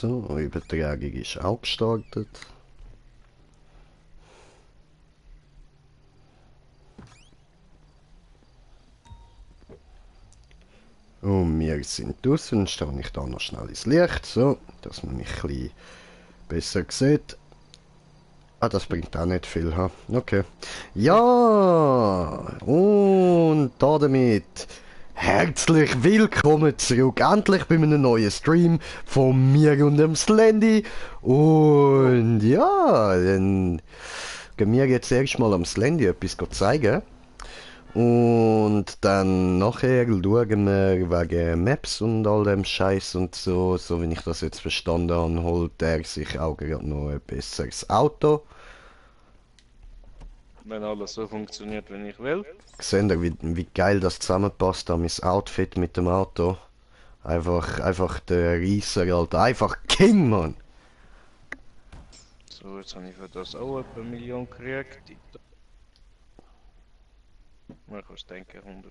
So, Übertragung ist auch gestartet. Und wir sind draußen, dann stehe ich da noch schnell ins Licht, so, dass man mich ein bisschen besser sieht. Ah, das bringt auch nicht viel, ha? Okay. Ja, und damit herzlich willkommen zurück, endlich bei einem neuen Stream von mir und dem Slendy. Und ja, dann gehen wir jetzt erstmal am Slendy etwas zeigen. Und dann nachher schauen wir wegen Maps und all dem Scheiß und so, so wie ich das jetzt verstanden habe, holt er sich auch gerade noch ein besseres Auto. Wenn alles so funktioniert, wie ich will. Seht ihr, wie geil das zusammenpasst an mein Outfit mit dem Auto? Einfach der Reisser, Alter. Einfach King, Mann! So, jetzt habe ich für das auch etwa 1 Million gekriegt. Man kann denken,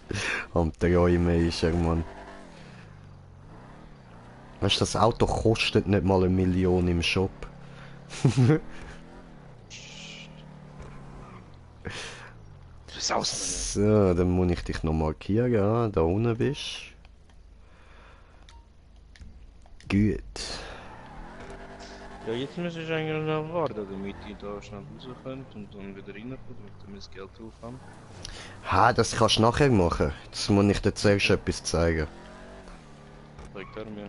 100.000. Am Träumen ist er, Mann. Weißt du, das Auto kostet nicht mal 1 Million im Shop. Das aus. So, dann muss ich dich noch markieren, ja, da unten bist. Gut. Ja, jetzt muss ich eigentlich noch warten, damit ich da schnell rauskomme und dann wieder reinkomme, damit ich mein Geld drauf habe. Ha, das kannst du nachher machen. Jetzt muss ich dir zuerst etwas zeigen. Zeigt er mir.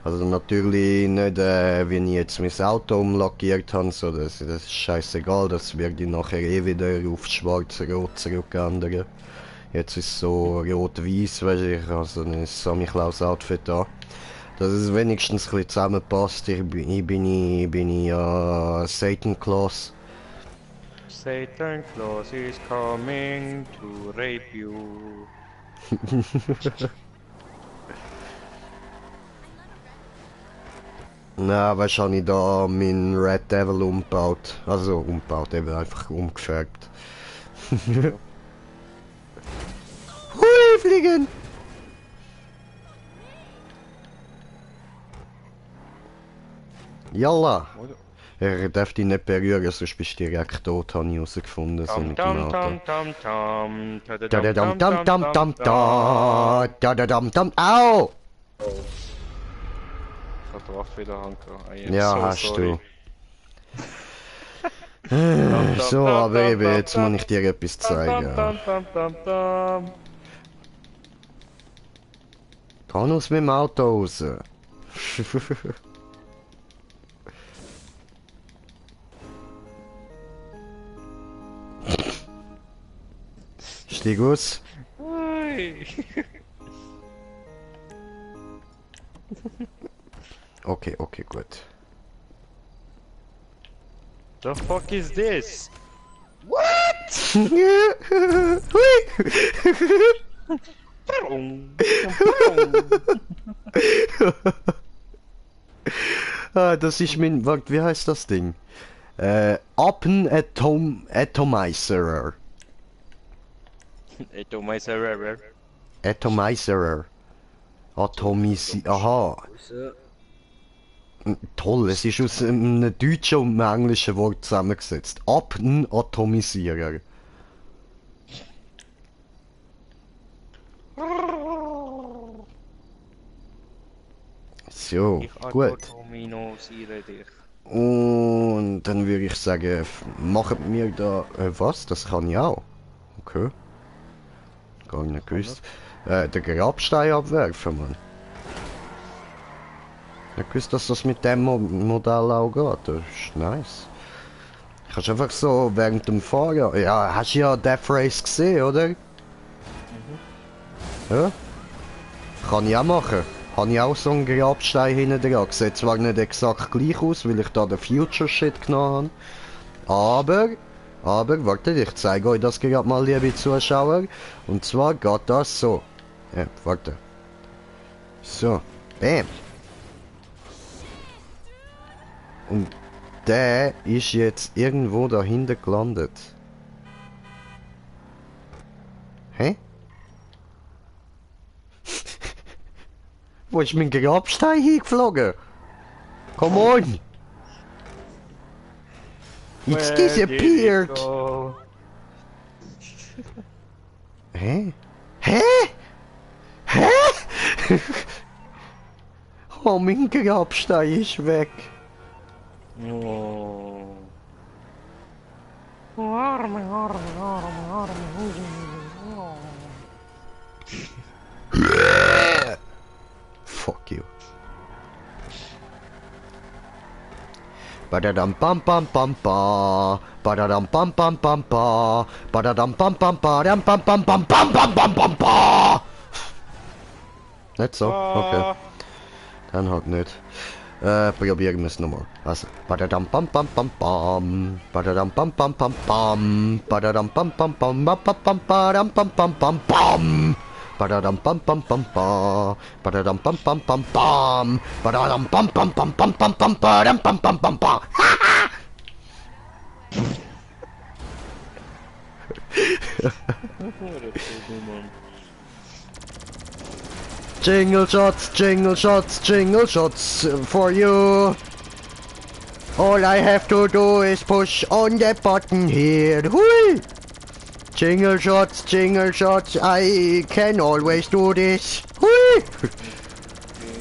Also natürlich nicht, wie ich jetzt mein Auto umlackiert habe, so, das ist scheißegal, das werde ich nachher eh wieder auf schwarz-rot zurückändern. Jetzt ist es so rot-weiß, weißt du, ich habe so ein Sammy Klaus Outfit da. Dass es wenigstens ein bisschen zusammenpasst, ich bin ja Satan Claus. Satan Claus is coming to rape you. Na, weißt du, habe ich da meinen Red Devil umgebaut. Also umgebaut, eben einfach umgefärbt. Hui, fliegen! Jalla! Er darf dich nicht berühren, sonst bist du direkt tot, habe ich herausgefunden, so mit dem Auto. Tam. Da-da-dam-dam-dam-da! Au! Ich hab drauf wieder Hand gehabt. I am Ja, so hast sorry. du. So, aber eben, jetzt muss ich dir etwas zeigen. Geh aus meinem Auto raus. Stieg aus. Ui. Okay, gut. The fuck is this? Ah, das ist mein... Warte, wie heißt das Ding? Atomizer. Atomizer. Aha. Toll, es ist aus einem deutschen und einem englischen Wort zusammengesetzt. Atomisierer. So, gut. Und dann würde ich sagen, machen wir da... was? Das kann ich auch. Okay. Gar nicht gewusst. Den Grabstein abwerfen, Mann. Ich gewusst, dass das mit dem Modell auch geht. Das ist nice. Kannst einfach so während dem Fahren... Ja, hast du ja Death Race gesehen, oder? Ja? Kann ich auch machen. Habe ich auch so einen Grabstein hinten dran. Sieht zwar nicht exakt gleich aus, weil ich da den Future Shit genommen habe. Aber, wartet, ich zeige euch das gerade mal, liebe Zuschauer. Und zwar geht das so. Ja, warte. So, bam. Und der ist jetzt irgendwo dahinter gelandet. Hä? Wo ist mein Grabstein hingeflogen? Come on! It's disappeared! Hä? Hä? Hä? Oh, mein Grabstein ist weg. Oh. Fuck you. Badadam pam pam pam pa. Badadam pam pam pam pa. Badadam pam pam pa. Dam pam pam pam pam pam pam pam pa. Nicht so? Okay. Dann halt nicht. Probieren wir es nochmal. Also, badadam pam pam pam pam. Badadam pam pam pam pam. Badadam pam pam pam pam pam pam pam pam pam pam. Badadam pam pam pam pam. Badadam pam pam pam pam. Badadam pam pam pam pam pam pam pam pam pam pam. Jingle shots, jingle shots, jingle shots for you. All I have to do is push on the button here. Hui! Jingle shots, I can always do this. Hui!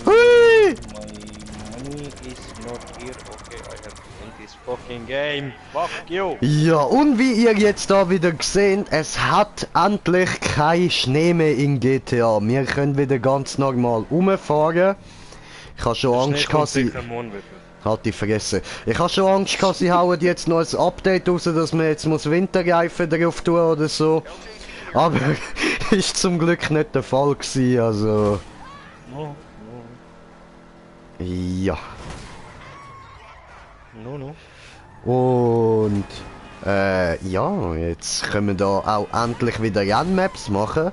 Hui! My money is not here. Okay, I have to end this fucking game. Fuck you! Ja, und wie ihr jetzt da wieder gesehen, es hat endlich kein Schnee mehr in GTA. Wir können wieder ganz normal rumfahren. Ich habe schon Angst gehabt, sie... Halt die Fresse. Ich habe schon Angst gehabt, sie hauen jetzt noch ein Update raus, dass man jetzt muss Winterreifen drauf tun oder so. Aber ist zum Glück nicht der Fall gewesen, also... No. Ja. No. Und ja, jetzt können wir da auch endlich wieder Rennmaps machen.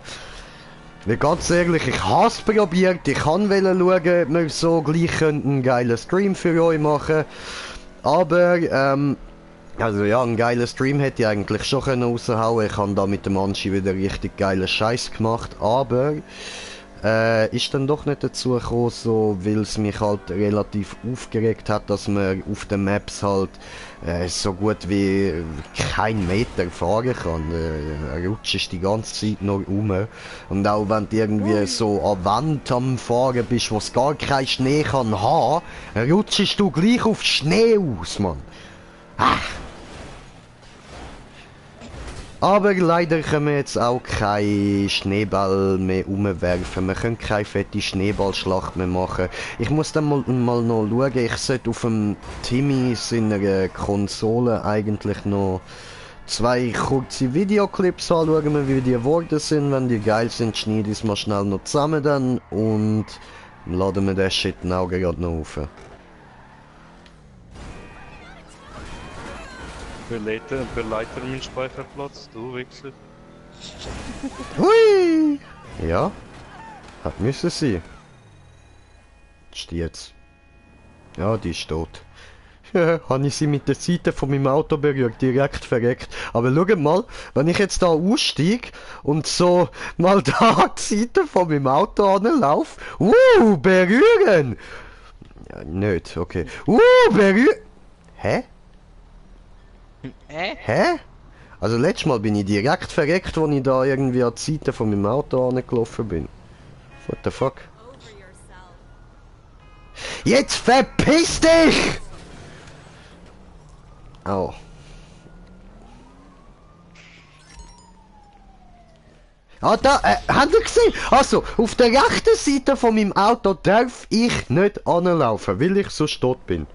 Weil ganz ehrlich, ich habe es probiert, ich kann schauen, ob wir so gleich einen geilen Stream für euch machen. Aber, also ja, einen geilen Stream hätte ich eigentlich schon raushauen. Ich habe da mit dem Anschi wieder richtig geilen Scheiß gemacht, aber ist dann doch nicht dazu gekommen, so, weil es mich halt relativ aufgeregt hat, dass man auf den Maps halt so gut wie kein Meter fahren kann. Rutschst die ganze Zeit noch rum. Und auch wenn du irgendwie so an Wand am Fahren bist, wo es gar keinen Schnee kann haben, rutschst du gleich auf Schnee aus, Mann. Ah. Aber leider können wir jetzt auch keinen Schneeball mehr umwerfen. Wir können keine fette Schneeballschlacht mehr machen. Ich muss dann mal noch schauen. Ich sollte auf dem Timmy seiner Konsole eigentlich noch 2 kurze Videoclips anschauen, wie die geworden sind. Wenn die geil sind, schneide ich es mal schnell noch zusammen dann und laden wir den Shit auch gerade noch auf. Verleiter meinen Speicherplatz, du Wichser. Hui! Ja, hat müssen sein. Ist die jetzt? Ja, die ist tot. Habe ich sie mit der Seite von meinem Auto berührt, direkt verreckt. Aber schaut mal, wenn ich jetzt da aussteige und so mal da die Seite von meinem Auto anlaufe. Berühren! Ja, nicht, okay. Berühren! Hä? Hä? Also letztes Mal bin ich direkt verreckt, als ich da irgendwie an die Seite von meinem Auto angelaufen bin. What the fuck? Jetzt verpiss dich! Au. Ah, da, habt ihr gesehen? Also, auf der rechten Seite von meinem Auto darf ich nicht anlaufen, weil ich so tot bin.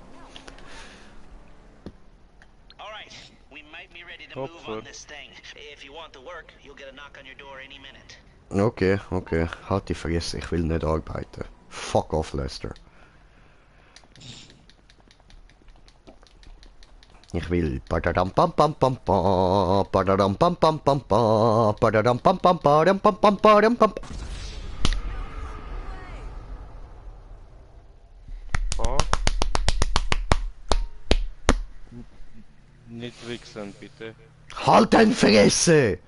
Okay, halt die Fresse, ich will nicht arbeiten. Fuck off, Lester. Ich will badadam pam pam pam pam, badadam pam pam pam pam, badadam pam pam pam pam pam pam pam. Nicht wichsen, bitte. Halt dein Fresse!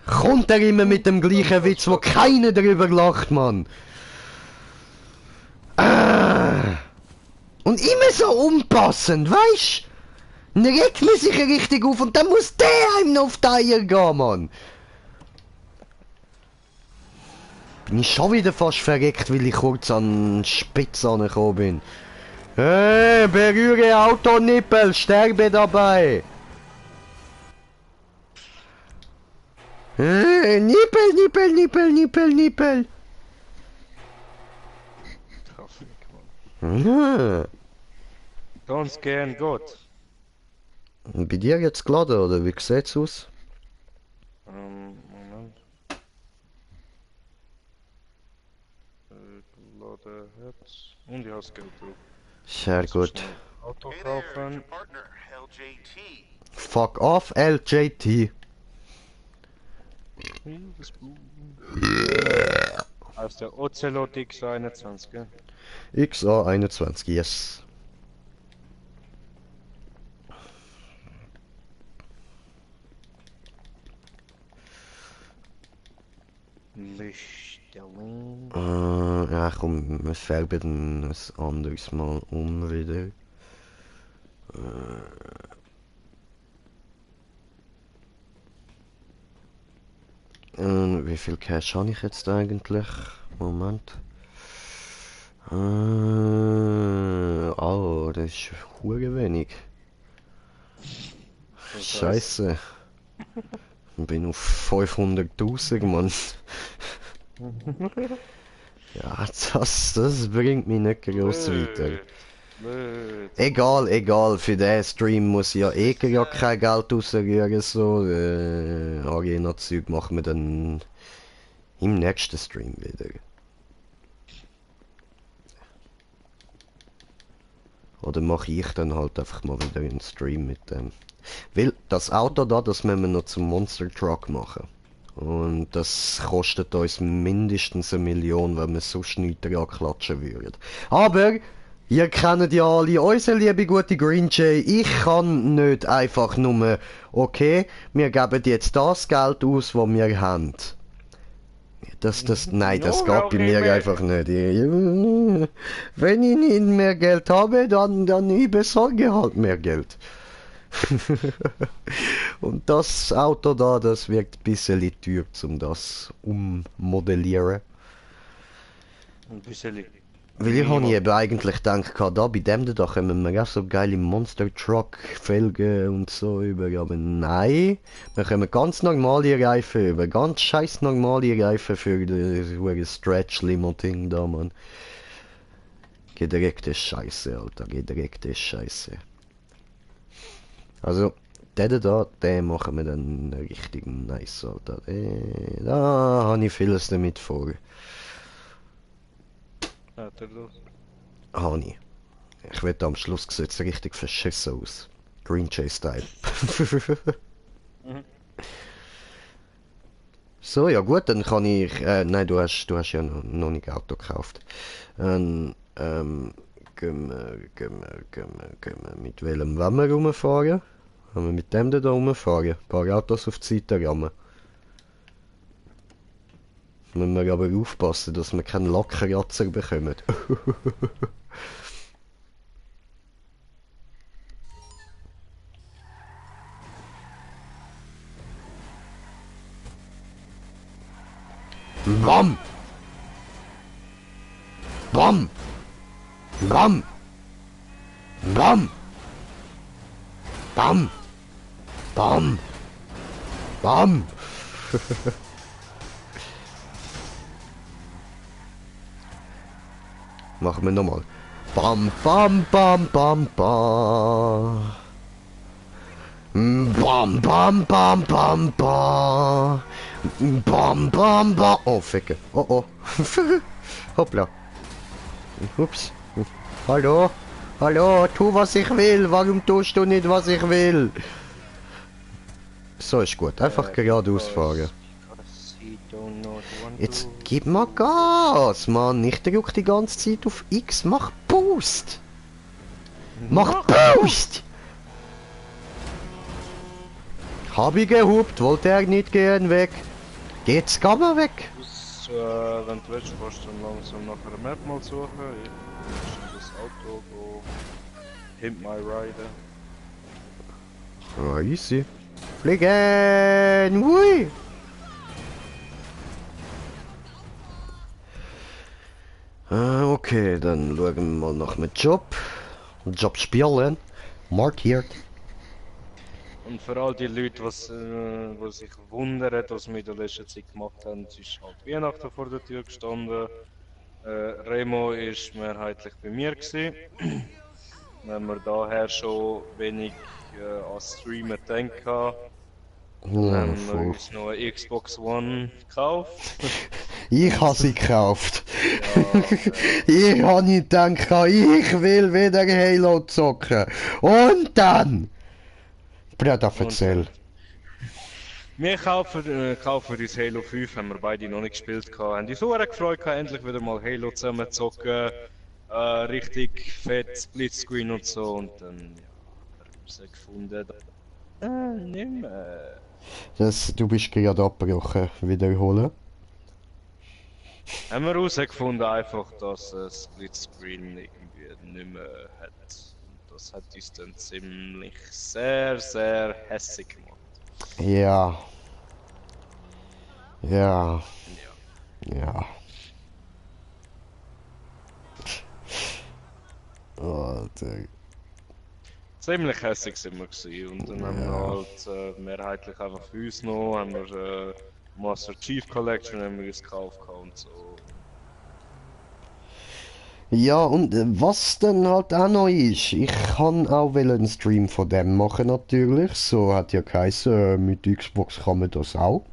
Kommt er immer mit dem gleichen Witz, wo keiner drüber lacht, Mann. Und immer so unpassend, weißt? Dann regt man sich richtig auf und dann muss der einem noch auf die Eier gehen, Mann. Bin ich schon wieder fast verreckt, weil ich kurz an die Spitze angekommen bin. Hey, berühre Autonippel, sterbe dabei. Hey, Nippel, Nippel, Nippel, Nippel, Nippel. Trafik, Mann. Ja. Ganz gern Gott. Und bei dir jetzt geladen, oder wie sieht's aus? Moment. Laden jetzt. Und ich hab's Geld drauf. Sehr gut. Auto kaufen. Fuck off, LJT. Aus der Ocelot X21, gell? XA21, yes. Bestellung. Ja, komm, wir färben ein anderes Mal um wieder. Wie viel Cash habe ich jetzt eigentlich? Moment. Oh, das ist hure wenig. Scheiße. Ich bin auf 500.000, Mann. Ja, das bringt mich nicht groß weiter. Egal, egal, für den Stream muss ich ja eh ja kein Geld rausrühren, so. Arena-Zeug machen wir dann im nächsten Stream wieder. Oder mache ich dann halt einfach mal wieder einen Stream mit dem. Weil das Auto da, das müssen wir noch zum Monster Truck machen. Und das kostet uns mindestens 1 Million, wenn wir sonst nichts dran klatschen würden. Aber ihr kennt ja alle unsere liebe gute Green Jay. Ich kann nicht einfach nur, okay, wir geben jetzt das Geld aus, was wir haben. Nein, das geht bei mir einfach nicht. Wenn ich nicht mehr Geld habe, dann ich besorge halt mehr Geld. Und das Auto da, das wird ein bisschen teuer, um das ummodellieren. Ein bisschen. Weil ich habe eben eigentlich gedacht, da bei dem da kommen wir auch so geile Monster Truck Felgen und so über, aber nein, wir kommen ganz normale Reifen über, ganz scheiß normale Reifen für das Stretch Limo Ding da, Mann. Gedreckte Scheiße, Alter, gedreckte Scheiße. Also, den machen wir dann richtig nice, Alter. Da habe ich vieles damit vor. Hani. Ich werde am Schluss sieht's richtig verschissen aus. Green Jay Style. So, ja gut, dann kann ich. Nein, du hast ja noch nicht Auto gekauft. Gehen wir. Mit welchem wollen wir rumfahren? Wenn wir mit dem da rumfahren? Ein paar Autos auf die Seite rammen. Müssen wir aber aufpassen, dass wir keinen Lackkratzer bekommen. Bam! Bam! Bam! Bam! Bam! Bam! Bam! Machen wir nochmal. Bam, bam, bam, bam, bam. Bam, bam, bam, bam, bam. Bam, bam, bam. Oh, Ficke. Oh, oh. Hoppla. Ups. Hallo? Hallo, tu was ich will. Warum tust du nicht, was ich will? So ist gut. Einfach geradeaus fahren. Jetzt gib mal Gas, Mann. Ich drück die ganze Zeit auf X. Mach Boost. Mach Boost. Hab ich gehupt, wollte er nicht gehen weg. Geht's, geh mal weg. Das, wenn du willst, kannst du dann langsam nach einer Map mal suchen. Ich muss in das Auto go. Hint my rider. Ah, easy. Fliegen! Hui! Okay, dann schauen wir mal nach einem Job. Job spielen. Markiert. Und für all die Leute, die sich wundern, was wir in der letzten Zeit gemacht haben, es ist halt Weihnachten vor der Tür gestanden. Remo ist mehrheitlich bei mir gewesen. Wenn wir daher schon wenig an Streamen denken, dann Ja, haben wir voll. uns noch eine Xbox One gekauft. Ich habe sie gekauft. Ja, Ich habe nicht gedacht, ich will wieder Halo zocken. Und dann... Bruder, und erzähl. wir kaufen uns Halo 5, haben wir beide noch nicht gespielt gehabt. Haben uns so gefreut, gehabt, endlich wieder mal Halo zusammen zocken. Richtig fett Splitscreen und so. Und dann ja, haben wir herausgefunden, nicht mehr. Du bist gerade abgebrochen. Wiederholen. Haben wir herausgefunden einfach, dass Splitscreen irgendwie nicht mehr hat. Und das hat uns dann ziemlich sehr hässig gemacht. Ja. Ja. Ja. Ja. Alter. Ziemlich hässig sind wir gewesen. Und dann haben wir Ja. halt mehrheitlich einfach für uns noch, haben wir Master Chief Collection haben wir uns gekauft und so. Ja, und was dann halt auch noch ist, ich kann auch einen Stream von dem machen natürlich, so hat ja geheißen, mit Xbox kann man das auch.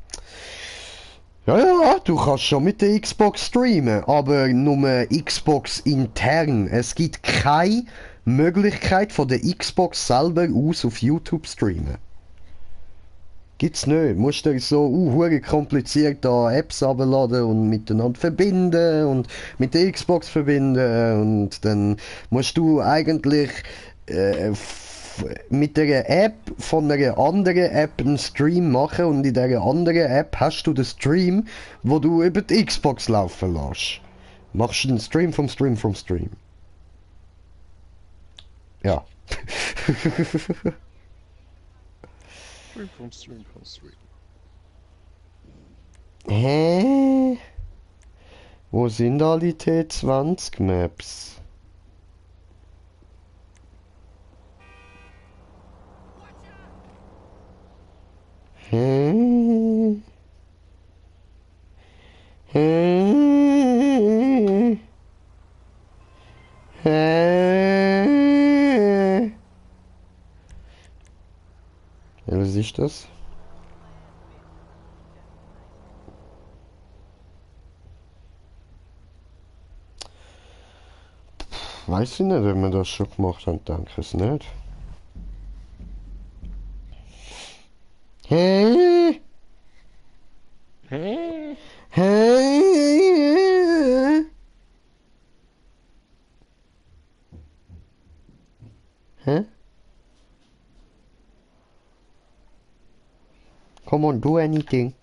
Ja, ja, du kannst schon mit der Xbox streamen, aber nur Xbox intern. Es gibt keine Möglichkeit von der Xbox selber aus auf YouTube streamen. Gibt's nicht. Musst du so hure kompliziert da Apps abladen und miteinander verbinden und mit der Xbox verbinden und dann musst du eigentlich mit der App von einer anderen App einen Stream machen und in dieser anderen App hast du den Stream, wo du über die Xbox laufen lässt. Machst du einen Stream vom Stream vom Stream. Ja. Stream vom Stream. Hä? Wo sind alle T20 Maps? Hä? Hä? Hä? Ja, was ist das? Weiß ich nicht, ob wir das schon gemacht haben, danke es nicht. Hä? Hä? Hä? Hä? Come on, do anything.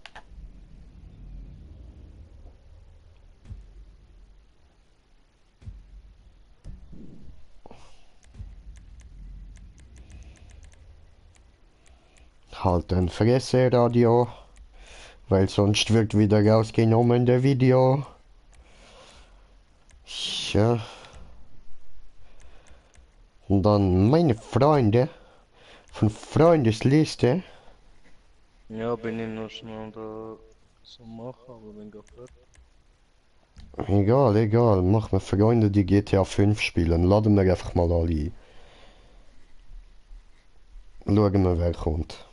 Halt ein Fresse, Radio. Weil sonst wird wieder rausgenommen, der Video. Ja. Und dann meine Freunde. Von Freundesliste. Ja, bin ich noch schnell da so machen, aber bin gerade fertig. Egal, egal. Mach mir Freunde, die GTA 5 spielen. Laden wir einfach mal alle ein. Schauen wir, wer kommt.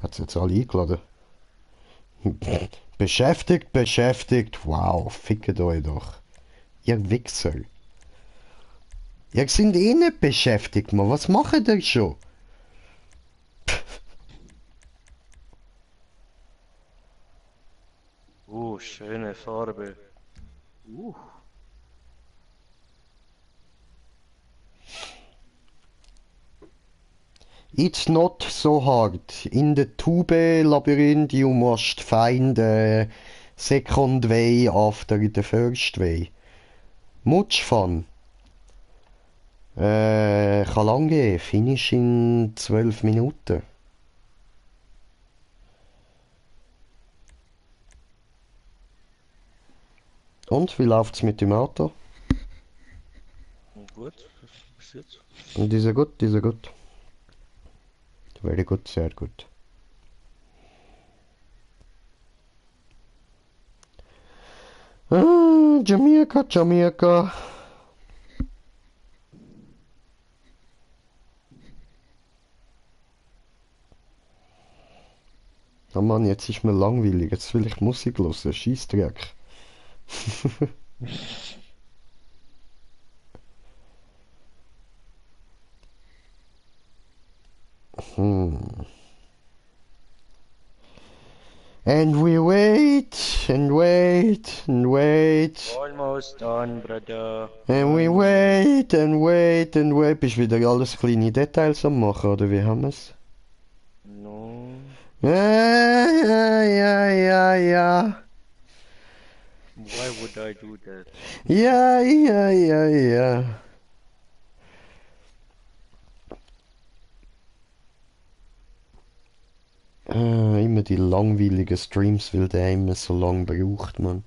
Hat's jetzt alle eingeladen? Beschäftigt, beschäftigt. Wow, fickt euch doch. Ihr Wichser. Ihr sind eh nicht beschäftigt, man. Was macht ihr schon? Schöne Farbe. It's not so hard. In the Tube labyrinth you must find the second way after the first way. Much fun. Kann lang gehen. Finish in 12 Minuten. Und, wie läuft's mit dem Auto? Gut, bis jetzt. Und dieser gut, dieser gut. Very good, sehr gut. Jamaika, Jamaika. Oh Mann, jetzt ist mir langweilig. Jetzt will ich Musik hören. Scheissdreck. And we wait, and wait, and wait. Almost done, brother. And we wait, and wait, and wait. Bist wieder alles kleine Details am machen, oder wie haben wir's? No. Ja, ja, ja, ja, ja. Why would I do that? Ja, ja, ja, ja. Immer die langweiligen Streams, weil der immer so lang braucht, man.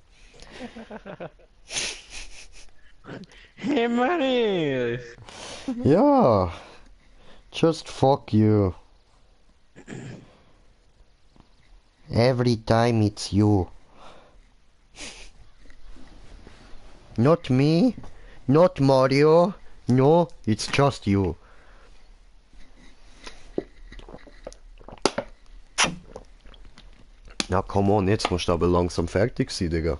Hey, money! Ja. Just fuck you. Every time it's you. Not me, not Mario. No, it's just you. Na, come on, jetzt musst du aber langsam fertig sein, Digga.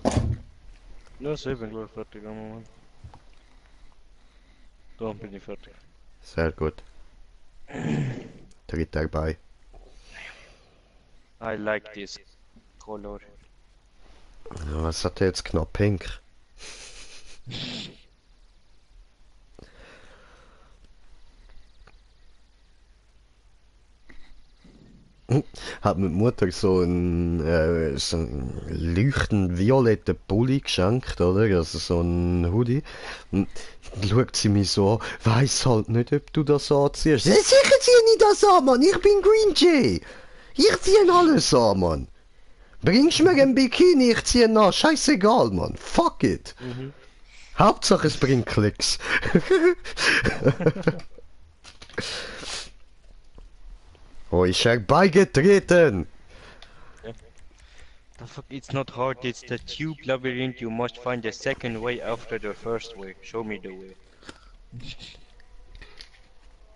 Ja, ich bin gleich fertig am Moment. Dann bin ich fertig. Sehr gut. Tritt dabei. I like this color. Ja, was hat er jetzt knapp pink? Hat mir die Mutter so einen leuchtend violetten Pulli geschenkt, oder? Also so einen Hoodie. Und dann schaut sie mich so an, weiss halt nicht, ob du das anziehst. Ja, sicher ziehe ich das an, Mann, ich bin Green Jay. Ich ziehe alles an, Mann. Bringst mir ein Bikini, ich ziehe ihn an, scheißegal, Mann. Fuck it. Hauptsache es bringt Klicks. Oh, ich herbeigetreten! The fuck, it's not hard, it's the tube labyrinth, you must find the second way after the first way. Show me the way.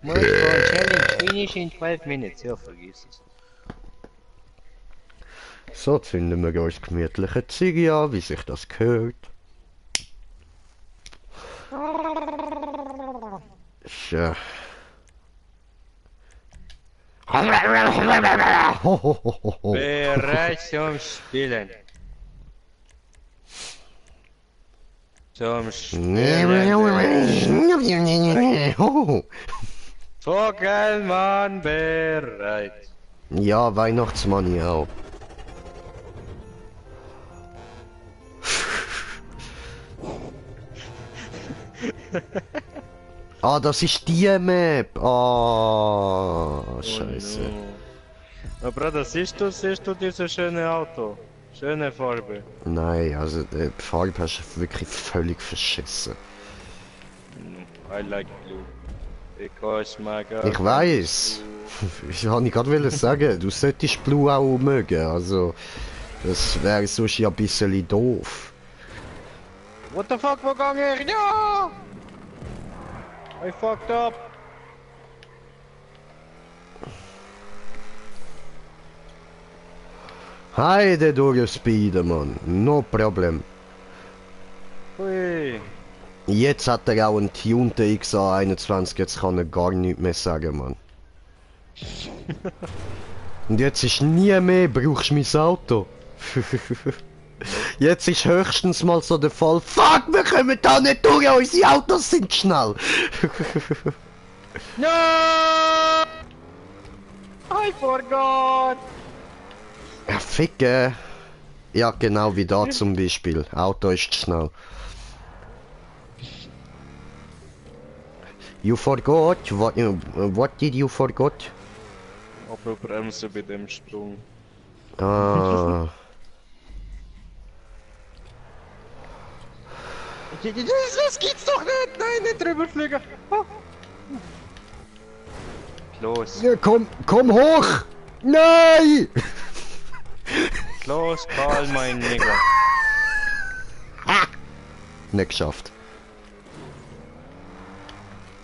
Most fun challenge, finish in 12 minutes. Ja, vergiss es. So zünden wir uns gemütliche Ziege an, wie sich das gehört. Tja. Bereit zum Spielen. Zum Spielen. Vogelmann bereit. Ja, Weihnachtsmann ja auch. Ah, das ist die Map. Ah, scheiße. Oh no. Aber Bruder, siehst du dieses schöne Auto? Schöne Farbe. Nein, also die Farbe hast du wirklich völlig verschissen. I like blue. Because my God. Ich weiß. Ich wollte gerade sagen, du solltest Blue auch mögen. Also, das wäre sonst ja ein bisschen doof. What the fuck, wo gang ich? Ja! I fucked up. Heide durch Spiderman, no problem. Hui. Jetzt hat er auch einen tunten XA21, jetzt kann er gar nichts mehr sagen, Mann. Und jetzt ist nie mehr, brauchst du mein Auto. Jetzt ist höchstens mal so der Fall, fuck, wir kommen da nicht durch, unsere Autos sind schnell. No! I forgot! Ja, ficke. Ja, genau wie da zum Beispiel. Auto ist zu schnell. You forgot? What did you forgot? Aber bremsen bei dem Sprung. Ah. Das gibt's doch nicht! Nein, nicht drüber fliegen! Oh. Los, Ja, komm hoch! Nein! los, Karl, mein Nigger. Nicht geschafft.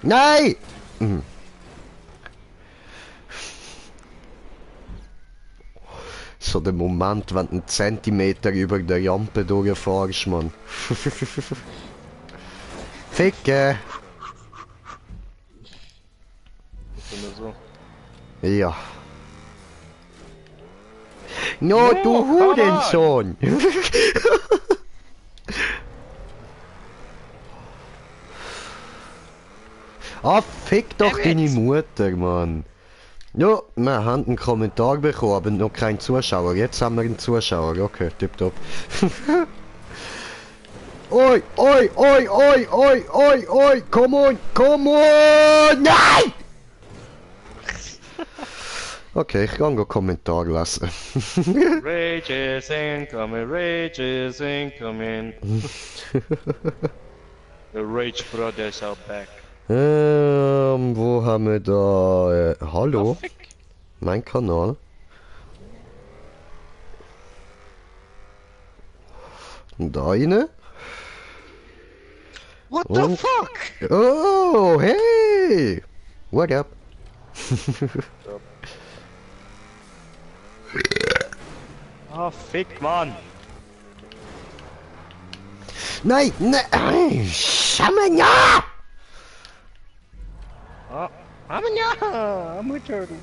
Nein! Mhm. So der Moment, wenn du einen Zentimeter über der Rampe durchfährst, Mann. Ficke! Oder so. Ja. No, du Hurensohn! Ah, fick doch deine Mutter, Mann. Ja, wir haben einen Kommentar bekommen, aber noch keinen Zuschauer. Jetzt haben wir einen Zuschauer. Okay, tipptopp. Oi, oi, oi, oi, oi, oi, oi, come on, come on! Nein! Okay, ich kann einen Kommentar lesen. Rage is incoming, rage is incoming. The Rage Brothers are back. Wo haben wir da? Hallo? Oh, fick. Mein Kanal. Da rein. What Und- the fuck? Oh, hey! What up? Ah, fick, Mann. Nein, nein! Schamanja! Ah, ja, I'm a turtle.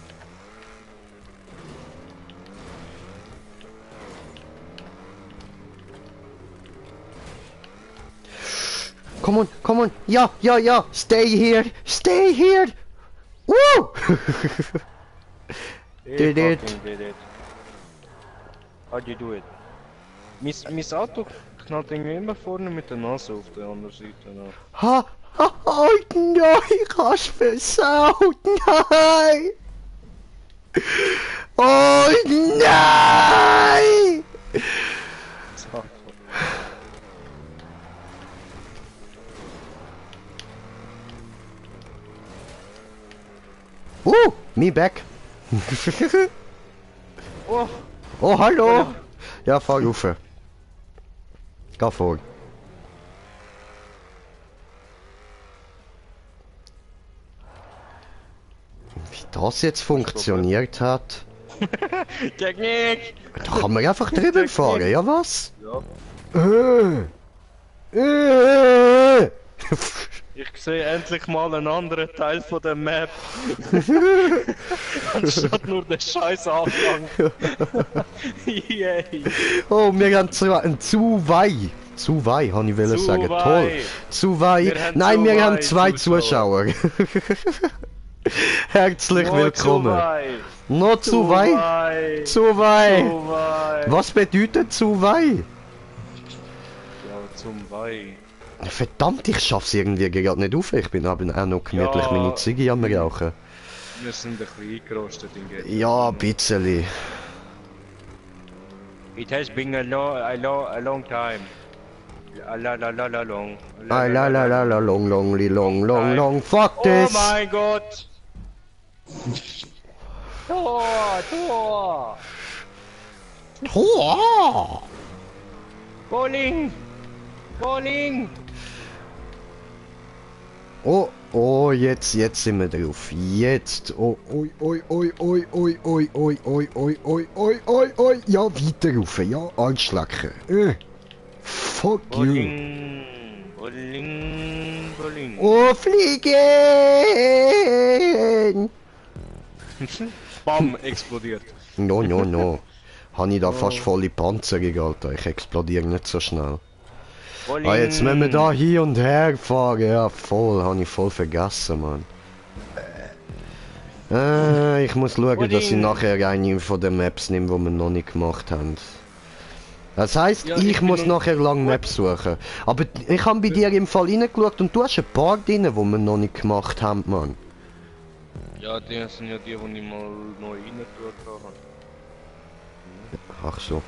Come on! Ja, ja, ja! Stay here! Stay here! Woo! Did it. Fucking did it. How'd you do it? Mein Auto knallt irgendwie immer vorne mit der Nase auf der anderen Seite nach. Ha! Ha! Oh nein! Ich hab's versaut! Nein! Oh nein! So. Me back! Oh, Oh, hallo! Ja, fahr rauf. Geh vor. Wie das jetzt funktioniert hat? Technik! Da kann man einfach drüber fahren, ja was? Ja. Äh. Ich sehe endlich mal einen anderen Teil von der Map. Anstatt nur den scheiß Anfang. Yay! Oh, wir haben zu wei. Zu wei, habe ich wollen Zu sagen. wei. Toll. Zu wei. Wir haben Nein, zu wir wei haben zwei Zuschauer. Zuschauer. Herzlich willkommen. Noch zu wei. wei. Zu wei. Zu wei. Was bedeutet zu wei? Ja, zum Wei. Verdammt, ich schaff's irgendwie gerade nicht auf. Ich bin aber auch noch gemütlich Ja. meine Ziege am Rauchen. Wir sind ein bisschen eingerostet in GTA. Ja, ein bisschen. It has been a long time. La long. Ah, la la la la long long li long long long fuck Oh this. mein Gott! Tor! Oh. Bowling! Oh, jetzt sind wir drauf. Jetzt. Oh, oi, oi, oi, oi, oi, oi, oi, oi, oi, oi, oi, oi, oi. Ja, weiter rauf. Ja, anschlecken. Fuck you. Bowling! Oh, fliegen! Bam, explodiert. No. Habe ich da fast volle Panzerung, Alter. Ich explodiere nicht so schnell. Bowling! Ah, jetzt müssen wir da hin und her fahren. Ja, voll. Habe ich voll vergessen, Mann. Ich muss schauen, dass ich nachher eine von den Maps nehme, die wir noch nicht gemacht haben. Das heisst, Ja, ich ich bin muss noch- nachher lang Maps suchen. Aber ich habe bei dir im Fall reingeschaut und du hast ein paar drin, die wir noch nicht gemacht haben, Mann. Ja, die sind ja die ich mal neu reingetut habe. Ach so.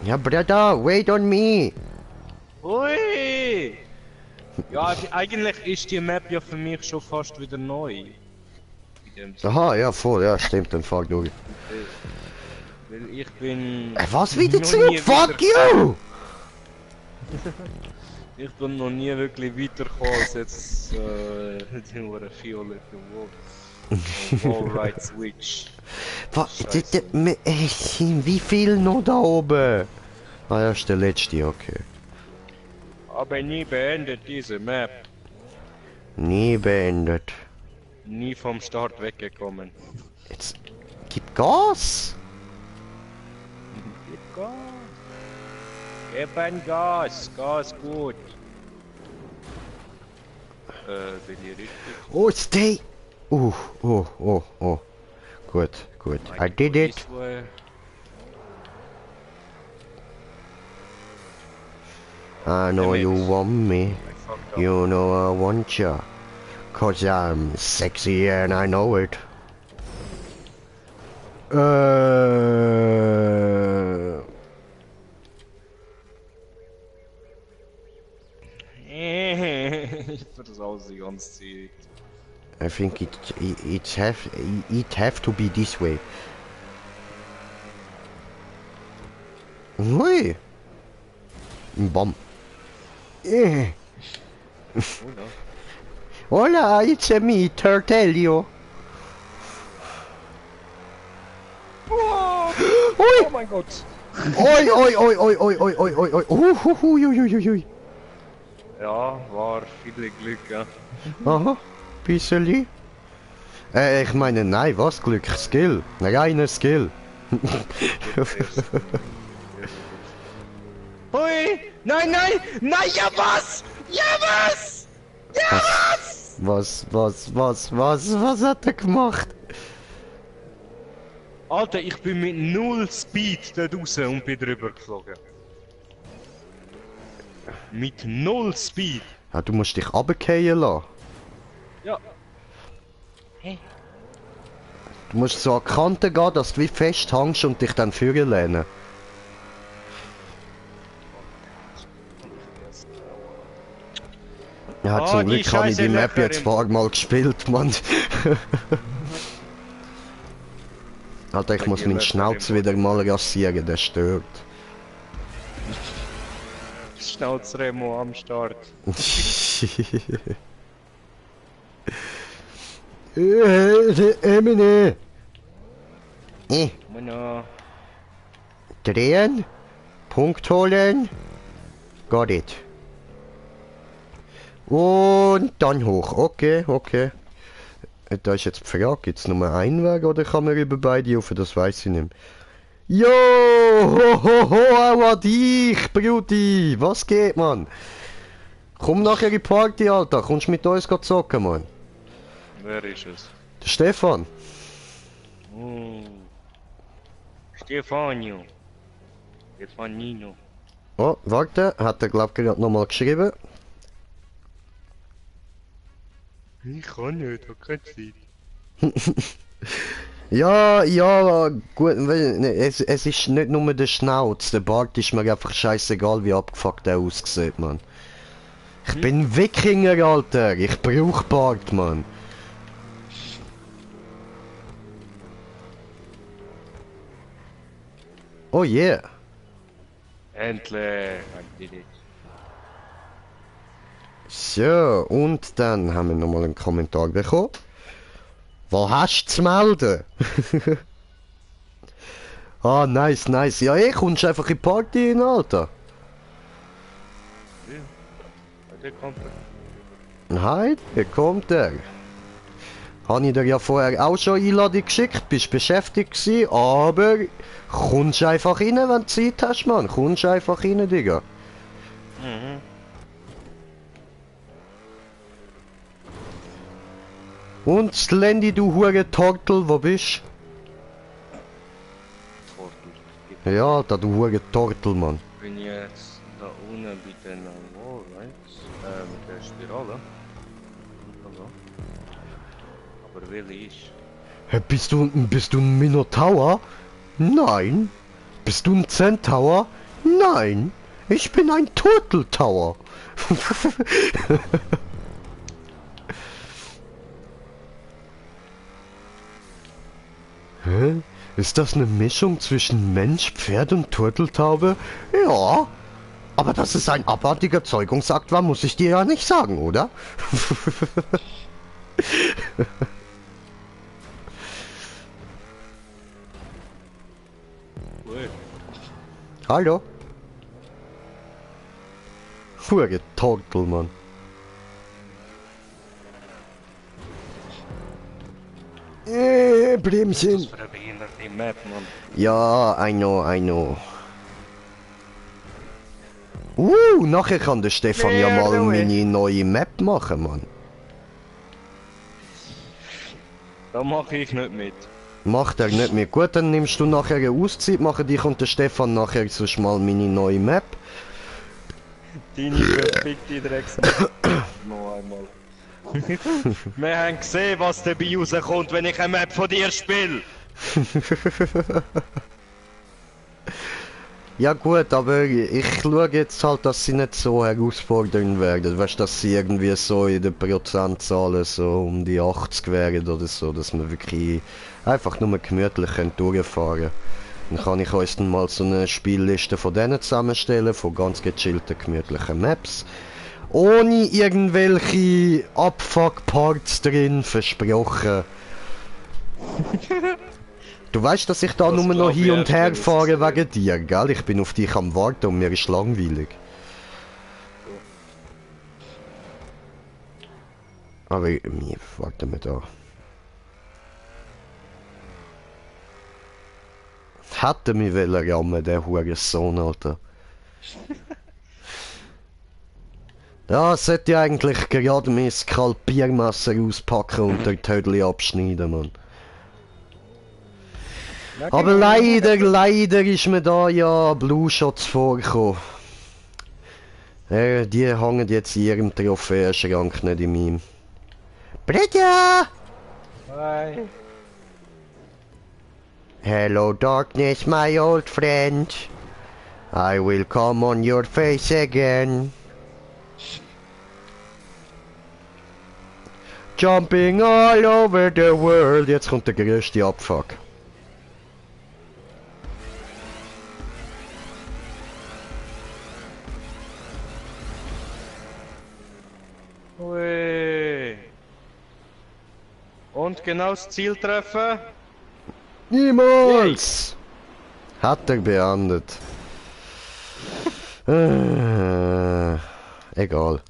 Ja, Brother, wait on me. Ui! Ja, eigentlich ist die Map ja für mich schon fast wieder neu. In dem Sinne. Aha, ja, voll, ja, stimmt, dann fahr durch. Weil ich bin... Was wieder noch zurück? nie Fuck wieder- you! Ich bin noch nie wirklich weitergekommen als jetzt die nur violette Wall Right Switch. Scheiße. Wie viel noch da oben? Ah ja, ist der letzte, okay. Aber nie beendet diese Map. Nie beendet. Nie vom Start weggekommen. Jetzt gib Gas! Gib Gas! Gib ein Gas! Gas gut! Bin ich richtig? Oh, stay! Oh. Gut. I did it. This way. I know you want me. I fucked up. You know I want ya. 'Cause I'm sexy and I know it. Ich versaus die ganze Zeit. I think it have to be this way. Hui! Bam. Oder? Hola, it's me, Turtelio. Oh mein Gott! Oi. Ui. Ja, war viel Glück, ja. Aha, bisseli. Ich meine, nein, was Glück? Skill. Reiner Skill. Hui! Nein! Ja was? Was hat er gemacht? Alter, ich bin mit null Speed dort raus und bin drüber geflogen. Mit null Speed. Ja, du musst dich runterfallen lassen. Ja. Du musst so an die Kante gehen, dass du wie festhängst und dich dann führen lehnen. Ja, Ah, zum die Glück habe ich die Scheiße Map jetzt Löcherin. ein paar Mal gespielt, Mann. Alter, ich muss die meinen Löcherin. Schnauz wieder mal rasieren, der stört. Schnauzremo am Start. Emine! Mano. Drehen, Punkt holen, got it. Und dann hoch, okay. Da ist jetzt die Frage, gibt es nur einen Weg oder kann man über beide rauf, das weiß ich nicht. Jo, auch an dich, Brudi, was geht, Mann? Komm nachher in die Party, Alter, kommst mit uns zocken, Mann. Wer ist es? Der Stefan. Stefanio. Stefanino. Oh, warte, hat er glaub ich gerade nochmal geschrieben. Ich kann nicht, hab keine Zeit. Ja, gut, es ist nicht nur der Schnauz, der Bart ist mir einfach scheißegal, wie abgefuckt der aussieht, Mann. Ich bin Wikinger, Alter, ich brauch Bart, Mann. Oh yeah. Endlich, I did it. So, und dann haben wir nochmal einen Kommentar bekommen. Was hast du zu melden? Ah, nice. Ja, kommst einfach in die Party rein, Alter. Der kommt. Nein, hier kommt er. Habe ich dir ja vorher auch schon Einladung geschickt, bist beschäftigt gewesen, aber kommst einfach rein, wenn du Zeit hast, Mann. Kommst einfach rein, Digga. Und Slendy, du hure Tortel, wo bist Tortel. du? Ja, da du hure Tortel, Mann. Ich bin jetzt da unten bei den Wallrights, mit der Spirale. Also. Aber will ich? Hä, bist du ein Minotaur? Nein. Bist du ein Centaur? Nein. Ich bin ein Turteltower. Hä? Ist das eine Mischung zwischen Mensch, Pferd und Turteltaube? Ja. Aber dass es ein abartiger Zeugungsakt war, muss ich dir ja nicht sagen, oder? Ui. Hallo? Hure Tortel, Mann. Was Bremchen. für eine behinderte Map, Mann. Ja, I know. Nachher kann der Stefan ja mal meine neue Map machen, Mann. Da mache ich nicht mit. Macht er nicht mehr. Gut, dann nimmst du nachher eine Auszeit, machen dich und der Stefan nachher sonst mal meine neue Map. Deine verfickte Drecksmap. Noch einmal. Wir haben gesehen, was dabei rauskommt, wenn ich eine Map von dir spiele. Ja gut, aber ich schaue jetzt halt, dass sie nicht so herausfordernd werden. Weißt du, dass sie irgendwie so in den Prozentzahlen so um die 80 wären oder so, dass wir wirklich einfach nur gemütlich durchfahren können. Dann kann ich uns dann mal so eine Spielliste von denen zusammenstellen, von ganz gechillten, gemütlichen Maps. Ohne irgendwelche Abfuck-Parts drin, versprochen. Du weißt, dass ich da Das nur noch glaub ich hin und erst, her wenn ich's fahre sehe. wegen dir, gell? Ich bin auf dich am Warten und mir ist langweilig. Aber warte mal da. Hätte mich wollen rammen, der Hurensohn, Alter. Ja, sollte ich eigentlich gerade mein Skalpiermesser auspacken und den Tödli abschneiden, Mann. Aber leider ist mir da ja Blue Shots vorgekommen. Die hängen jetzt in ihrem Trophäenschrank, nicht in meinem. Bridja! Hi. Hello darkness, my old friend. I will come on your face again. Jumping all over the world. Jetzt kommt der größte Abfuck. Ui. Und genau das Ziel treffen? Niemals! Hat er beendet. Egal.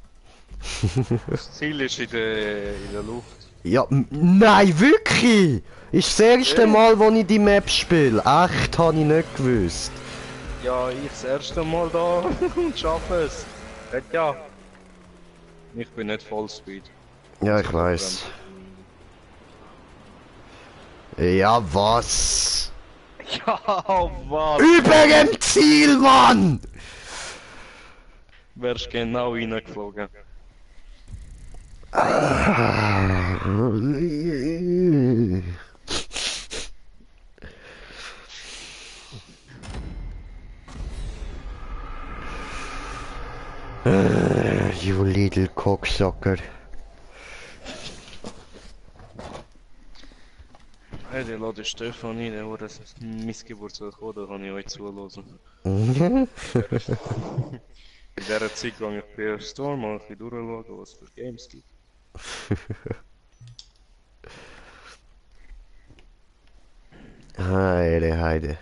Das Ziel ist in der Luft. Ja, nein, wirklich! Ist das erste Mal, wo ich die Map spiele. Echt, habe ich nicht gewusst. Ja, ich das erste Mal da und schaffe es. Ja. Ich bin nicht Vollspeed. Ja, ich weiß. Ja, was? Ja, was? Über dem Ziel, Mann! Wärst genau reingeflogen. You little cocksucker. Hey, der lädt Stefan ein, der das Missgeburt kommen, da kann ich euch zuhören. Mhm. In dieser Zeit gehe ich bei Store mal ein bisschen durchschauen, was es für Games gibt. Heide.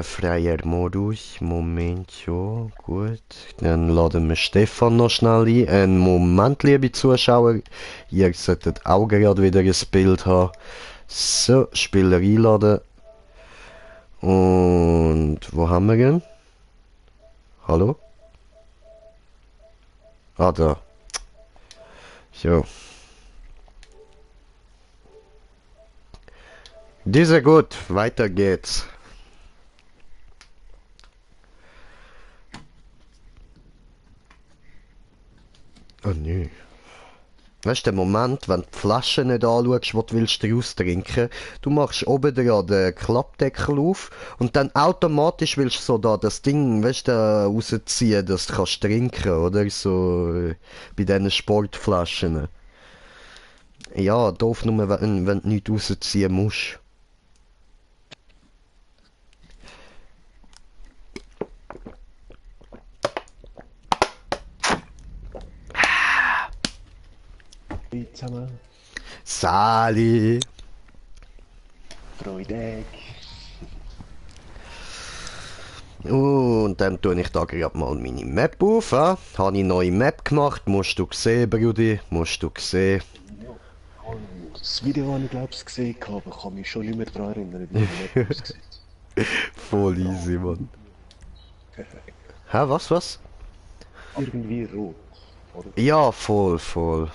Freier Modus, Moment, ja, gut. Dann laden wir Stefan noch schnell ein. Einen Moment, liebe Zuschauer. Ihr solltet auch gerade wieder ein Bild haben. So, Spieler einladen. Und wo haben wir ihn? Hallo? Ah, da. So. Diese gut, weiter geht's. Oh nö. Weißt du, der Moment, wenn du die Flasche nicht anschaust, was du willst daraus trinken, du machst oben dran den Klappdeckel auf und dann automatisch willst du so da das Ding, weißt du, rausziehen, dass du kannst trinken, oder? So bei diesen Sportflaschen. Ja, doof nur, wenn du nichts rausziehen musst. Hey zusammen, Sali! Freude. Und dann tue ich da gerade mal meine Map auf. Habe ich eine neue Map gemacht, musst du sehen, Brudi, musst du sehen. Ja, das Video habe ich glaube ich gesehen, aber ich kann mich schon nicht mehr daran erinnern, wie die Map aussieht. Voll easy, Mann. Hä, was? Irgendwie rot, oder? Ja, voll.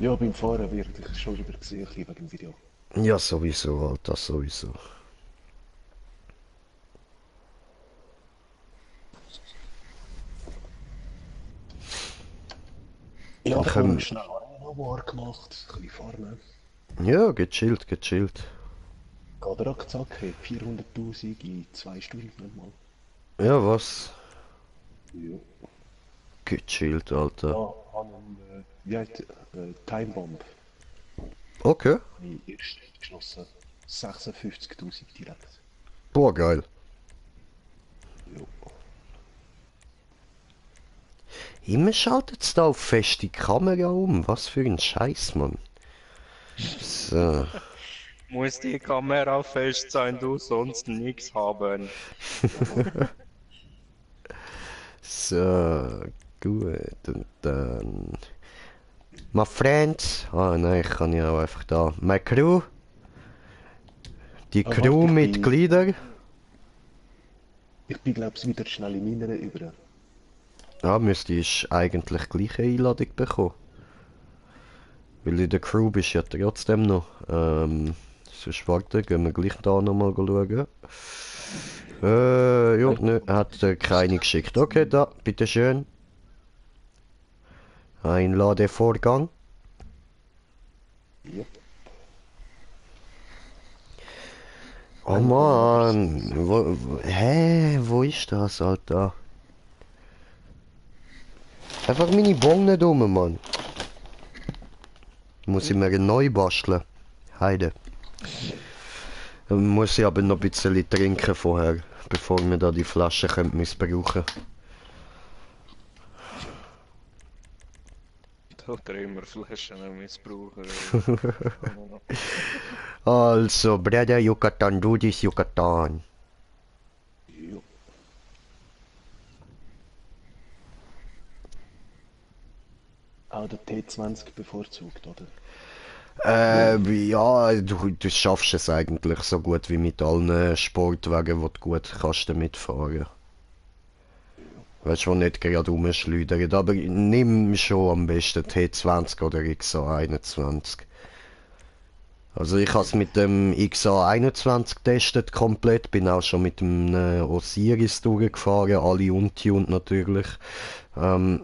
Ja, beim Fahren werde ich schon wieder gesehen, ein bisschen wegen dem Video. Ja, sowieso, Alter, sowieso. Ja, Dann ich habe können- schnell Arena War gemacht, ein bisschen farmen. Ja, gechillt. Geht rackzack, hey, 400'000 in 2 Stunden nicht mal. Ja, was? Ja. Gechillt, Alter. Ja, wie heißt Time Bomb. Okay. Habe ich erst geschlossen. 56'000 direkt. Boah, geil. Ja. Immer schaltet's da auf feste Kamera um. Was für ein Scheiß, Mann. So. Muss die Kamera fest sein, du sonst nichts haben. So, gut. Und dann. My friends. Ah nein, ich kann ja auch einfach da. My Crew. Die warte, Crewmitglieder. Ich bin glaube ich wieder schnell in meiner über. Ja, müsste ich eigentlich gleiche Einladung bekommen. Weil in der Crew bist du ja trotzdem noch. Sonst warte, gehen wir gleich da nochmal schauen. Ja, ne, hat keine geschickt. Okay, da, bitteschön. Einladevorgang. Yep. Oh Mann, wo ist das, Alter? Einfach meine Bon nicht um, Mann. Muss ich mir neu basteln. Heide. Dann muss ich aber noch ein bisschen trinken vorher, bevor wir da die Flasche missbrauchen können. Oder immer Flaschen missbrauchen. Also, Brother Yucatan, do this Yucatan. Ja. Auch der T20 bevorzugt, oder? Ja, du schaffst es eigentlich so gut wie mit allen Sportwagen, wo du gut kannst damit fahren. Weißt du, wo nicht gerade rumschleudern. Aber nimm schon am besten T20 oder XA21. Also ich habe es mit dem XA21 getestet komplett, bin auch schon mit dem Osiris durchgefahren, alle untuned natürlich. Ja.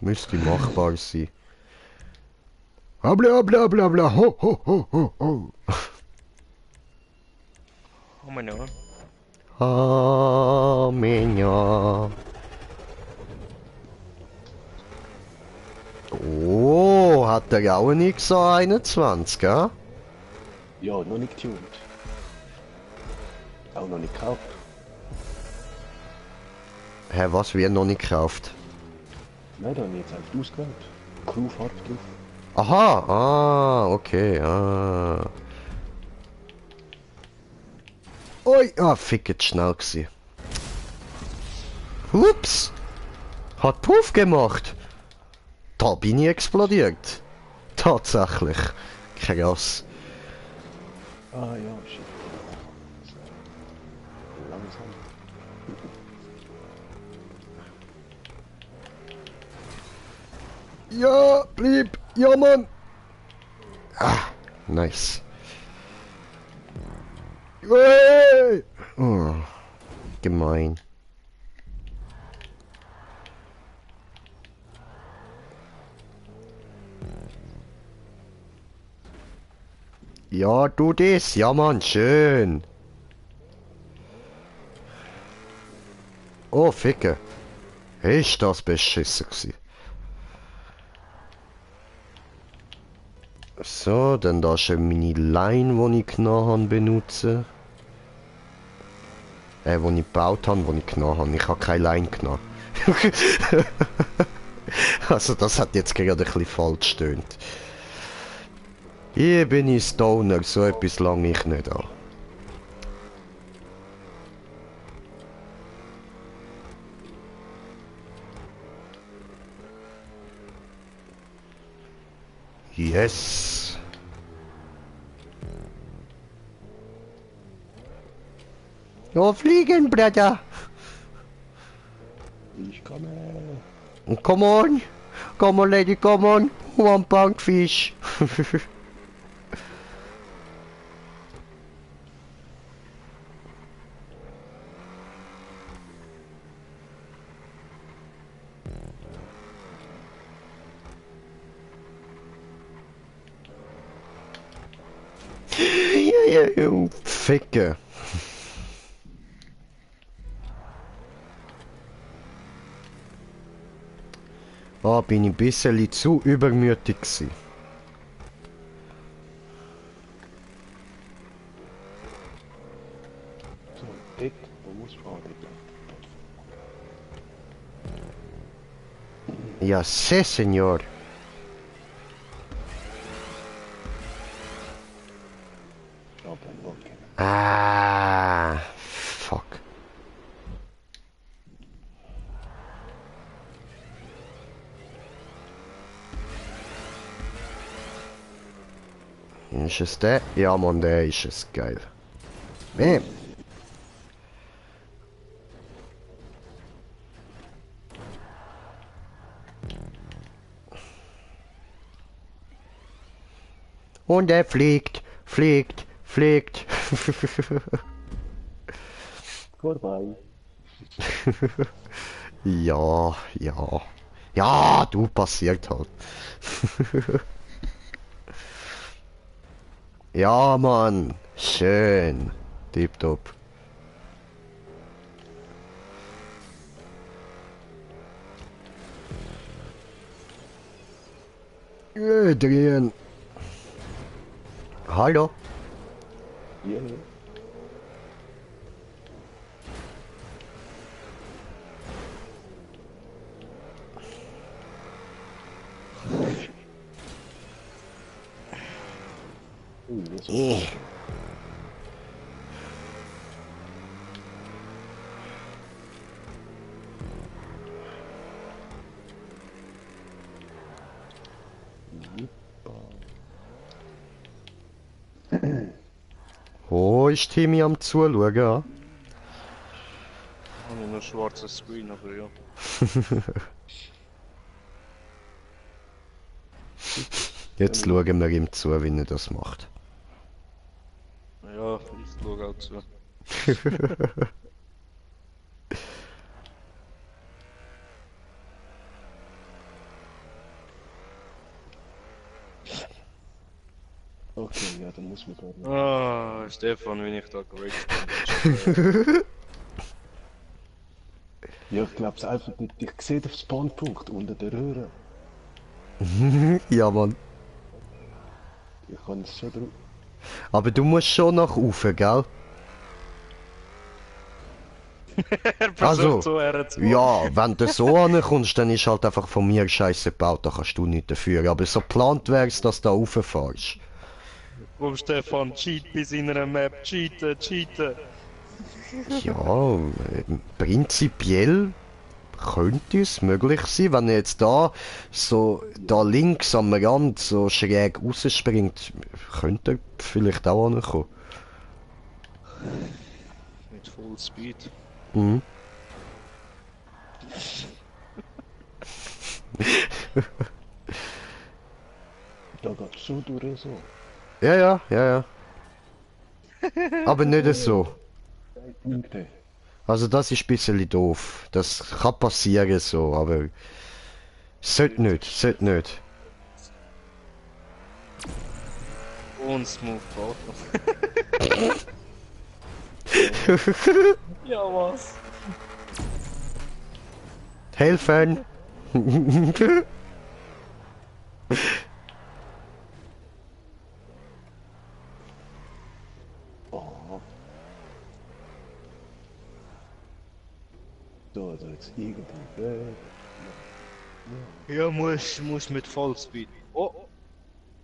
Müsste machbar sein. Bla bla bla bla ho ho ho ho ho. Oh mein Gott. Armenia. Oh, hat er auch einen XA21, gell? Ja, noch nicht getuned. Auch noch nicht gekauft. Hä, was, wie noch nicht gekauft? Nein, da habe ich jetzt einfach ausgewählt. Crewfarbe drauf. Aha, okay, Ui, fick, jetzt schnell gsi. Ups! Hat Puff gemacht! Da bin ich explodiert. Tatsächlich. Krass. Ah ja, shit. Langsam. Ja, bleib! Ja, Mann! Ah, nice. Hey! Oh, gemein. Ja, du das. Ja, Mann, schön. Oh, Ficke. Ist das beschissen gewesen. So, dann da schon meine Line, die ich genommen habe, benutzen. Die ich gebaut habe, die ich genommen habe. Ich habe keine Line genommen. Also das hat jetzt gerade ein bisschen falsch stöhnt. Hier bin ich Stoner, so etwas lange ich nicht an. Yes. Ja, fliegen, Bruder. Ich komme. Come on. Come on, lady, come on. One pound fish. Ja, Ficke. Ah, bin ich ein bisschen zu übermütig gewesen. So, dort, wo muss ich fahren, dort. Ja, sí, señor. Aber, okay. Ah, fuck. Ist es der? Ja, Mann, der ist es. Geil. Bam. Und er fliegt, fliegt, fliegt. Vorbei. Ja, ja. Ja, du passiert halt. Ja, Mann. Schön. Tipptopp. Drehen. Hallo? Ja. Das ist Wo ist Timmy am Zuschauen? Ja? Habe ich noch schwarzes Screen, aber ja. Jetzt schauen wir ihm zu, wie er das macht. Ja, ich schaue auch zu. okay, ja, dann muss man gerade. Ah, Stefan, wenn ich da geraged bin. Ja, ich glaube es einfach nicht. Ich sehe den Spawnpunkt unter der Röhre. Ja, Mann. Ich kann es schon drauf. Aber du musst schon nach oben, gell? Er Also, versucht so herzumachen. ja, wenn du so ankommst, dann ist halt einfach von mir scheiße gebaut, da kannst du nicht dafür. Aber so geplant wär's, dass du da rauffährst. Komm Stefan, cheat bei seiner Map, cheaten, cheaten. Ja, prinzipiell könnte es möglich sein, wenn er jetzt da so da links am Rand so schräg rausspringt, könnte er vielleicht auch ankommen. Mit Full Speed. Mhm. schon durch so. Ja, ja, ja, ja. Aber nicht so. Punkte. Also das ist ein bisschen doof. Das kann passieren so, aber... Sollte nicht, sollte nicht. Und Smooth Bottom. Ja, was? Helfen! Oh. So, also jetzt irgendwie weg. Ja, muss mit Vollspeed. Oh!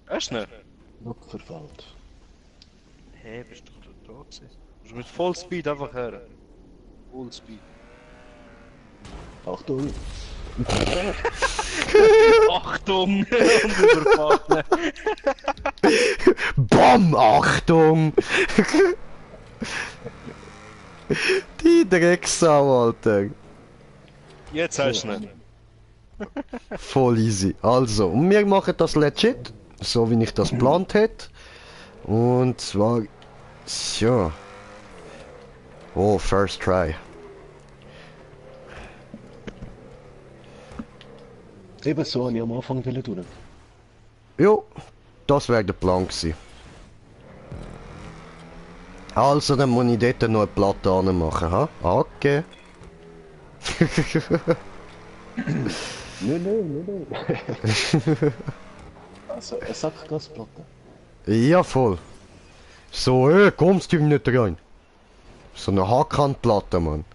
Echt nicht? Noch verfällt. Hä, bist du doch da gewesen? Musst mit Vollspeed einfach her. Fullspeed. Achtung! Achtung! Und überfahren. BOM! Achtung! Die Drecksau, Alter. Jetzt hast du nicht. Voll easy. Also, und wir machen das legit, so wie ich das geplant hätte. Und zwar, ja. Oh, first try. Eben so habe ich am Anfang tun. Jo, das wäre der Plan gewesen. Also, dann muss ich dort noch eine Platte anmachen, ha? Okay. Nein. Also, eine Sackgasplatte. Ja, voll. So, kommst du nicht rein. So eine Haarkantplatte, Mann.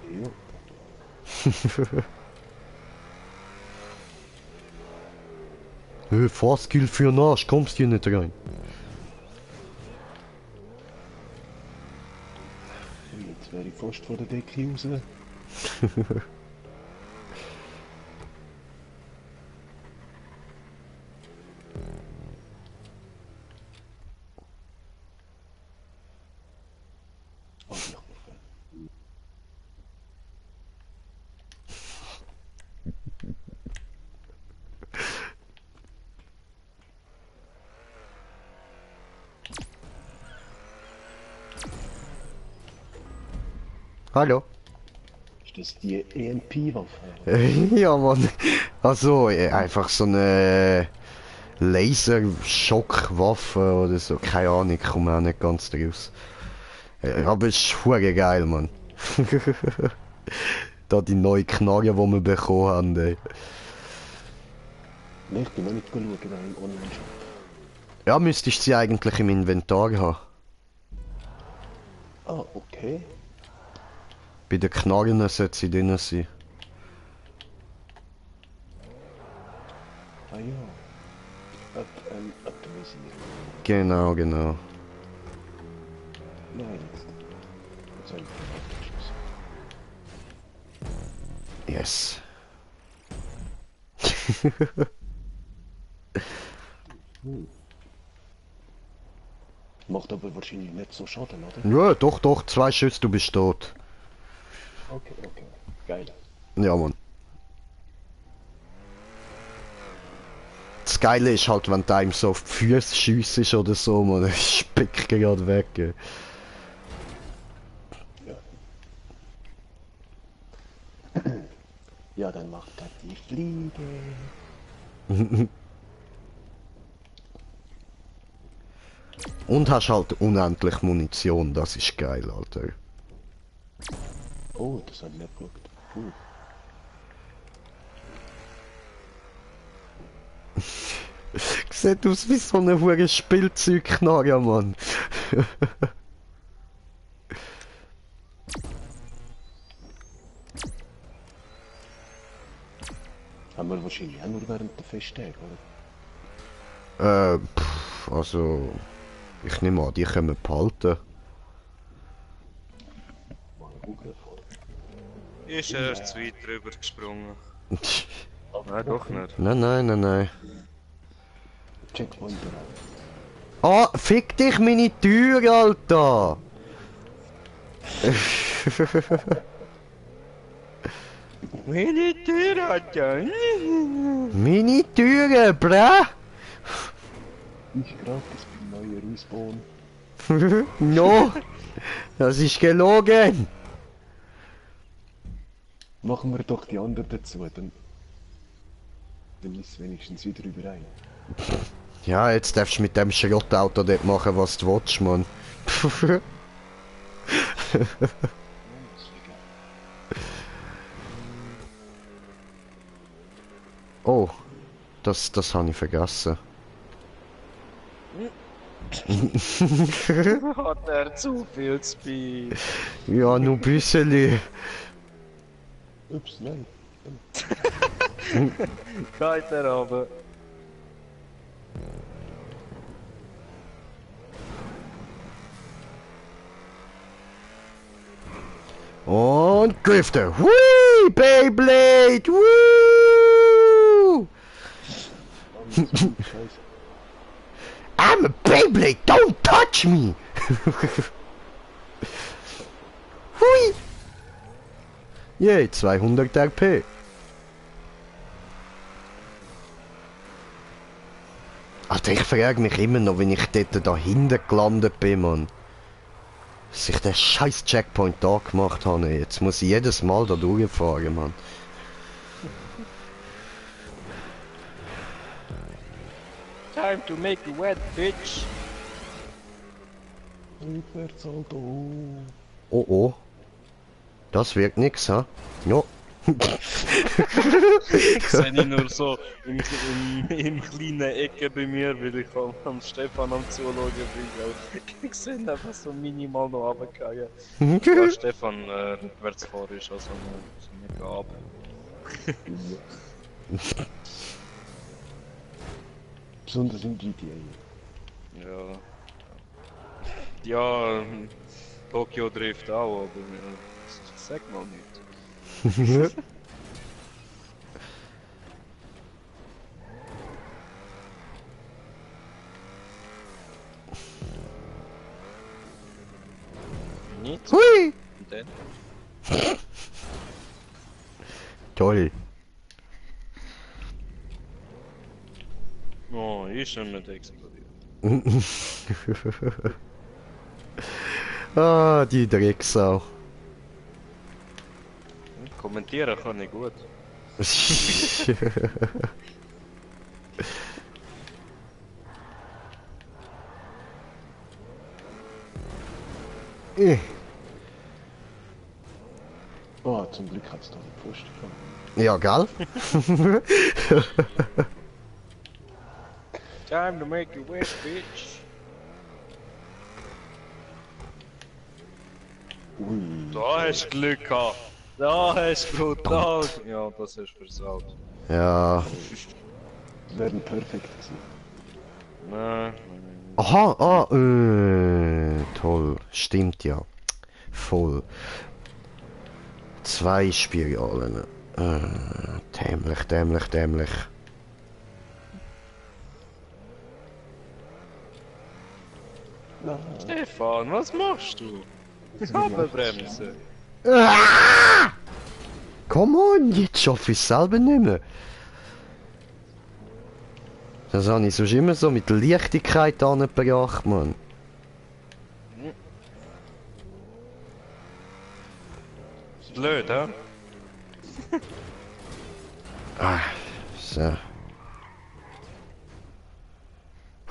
Ja. Fastkill für den Arsch, kommst du nicht rein. Jetzt wäre ich fast vor der Decke raus. Oh, ja. Hallo. Ist das die EMP-Waffe? Ja, Mann. Also, einfach so eine Laserschockwaffe oder so. Keine Ahnung, ich komme auch nicht ganz draus. Aber es ist verdammt geil, Mann. Da die neue Knarre, die wir bekommen haben, ey. Nein, ich bin noch nicht schauen, da im Online-Shop. Ja, müsstest sie eigentlich im Inventar haben. Ah, okay. Bei den Knarren sollte sie drin sein. Ah ja. Aktualisieren. Genau, genau. Nein, jetzt. Jetzt habe ich abgeschlossen. Yes. Macht aber wahrscheinlich nicht so Schaden, oder? Ja, doch, 2 Schüsse, du bist tot. Okay. Geil. Ja, Mann. Das Geile ist halt, wenn du einem so auf die Füße schiessest oder so, man, dann spickt gerade weg. Ey. Ja, dann macht er die Fliege. Und hast halt unendlich Munition, das ist geil, Alter. Oh, das hat nicht geguckt. Sieht aus wie so eine hure Spielzeugknarre, Mann. Haben wir wahrscheinlich auch nur während der Festtage, oder? Also... Ich nehme an, die können wir behalten. Mal gucken. Ist erst zu weit drüber gesprungen. Nein, doch nicht. Nein. Checkpoint bereit. Ah, fick dich, meine Tür, Alter! Meine Tür hat ja. Meine Türe, bra! Ich gratis beim neuen Respawn. No! Das ist gelogen! Machen wir doch die anderen dazu, dann ist es wenigstens wieder überein. Ja, jetzt darfst du mit dem Schrottauto dort machen, was du willst, Mann. Oh, das habe ich vergessen. Hat er zu viel Speed? Ja, nur ein bisschen. Ups, nein. Geht er aber. Und Grifter. Whee! Beyblade! Woo! Scheiße. I'm a Beyblade! Don't touch me! Hui! Yay, 200 RP. Alter, ich frage mich immer noch, wenn ich dort da hinten gelandet bin, Mann. Dass ich den scheiß Checkpoint da gemacht habe. Jetzt muss ich jedes Mal da durchfahren, Mann. Time to make you wet, bitch. Rückwärts, Alter. Oh oh. Das wird nix, ha? Ja. Ich sehe ihn nur so im kleinen Ecke bei mir, weil ich am Stefan am Zuschauen bin. Ich sehe ihn einfach so minimal noch runtergehen. Ja, Stefan rückwärts fahren ist also eine Gabe. Besonders im GTA. Ja. Ja, Tokyo Drift auch, aber sag mal nicht. Nicht? Hui! Und dann? Toll. Oh, ist schon nicht explodiert. Ah, die Drecksau. Kommentieren kann ich gut. Oh, zum Glück hat es da einen Pfosten gehabt. Ja, gell? Time to make you wet, bitch. Ui. Da hast du Glück gehabt. Da hast du brutal. Ja, das hast du versaut. Ja. Das wäre ein perfekt gewesen. Nein. Aha, toll. Stimmt ja. Voll. 2 Spiralen. Dämlich, dämlich, dämlich. Nein. Stefan, was machst du? Bremse. Ah! Come on, jetzt schaffe ich es selber nicht mehr. Das habe ich sonst immer so mit Leichtigkeit angebracht, Mann. Blöd, hä? Ah, so.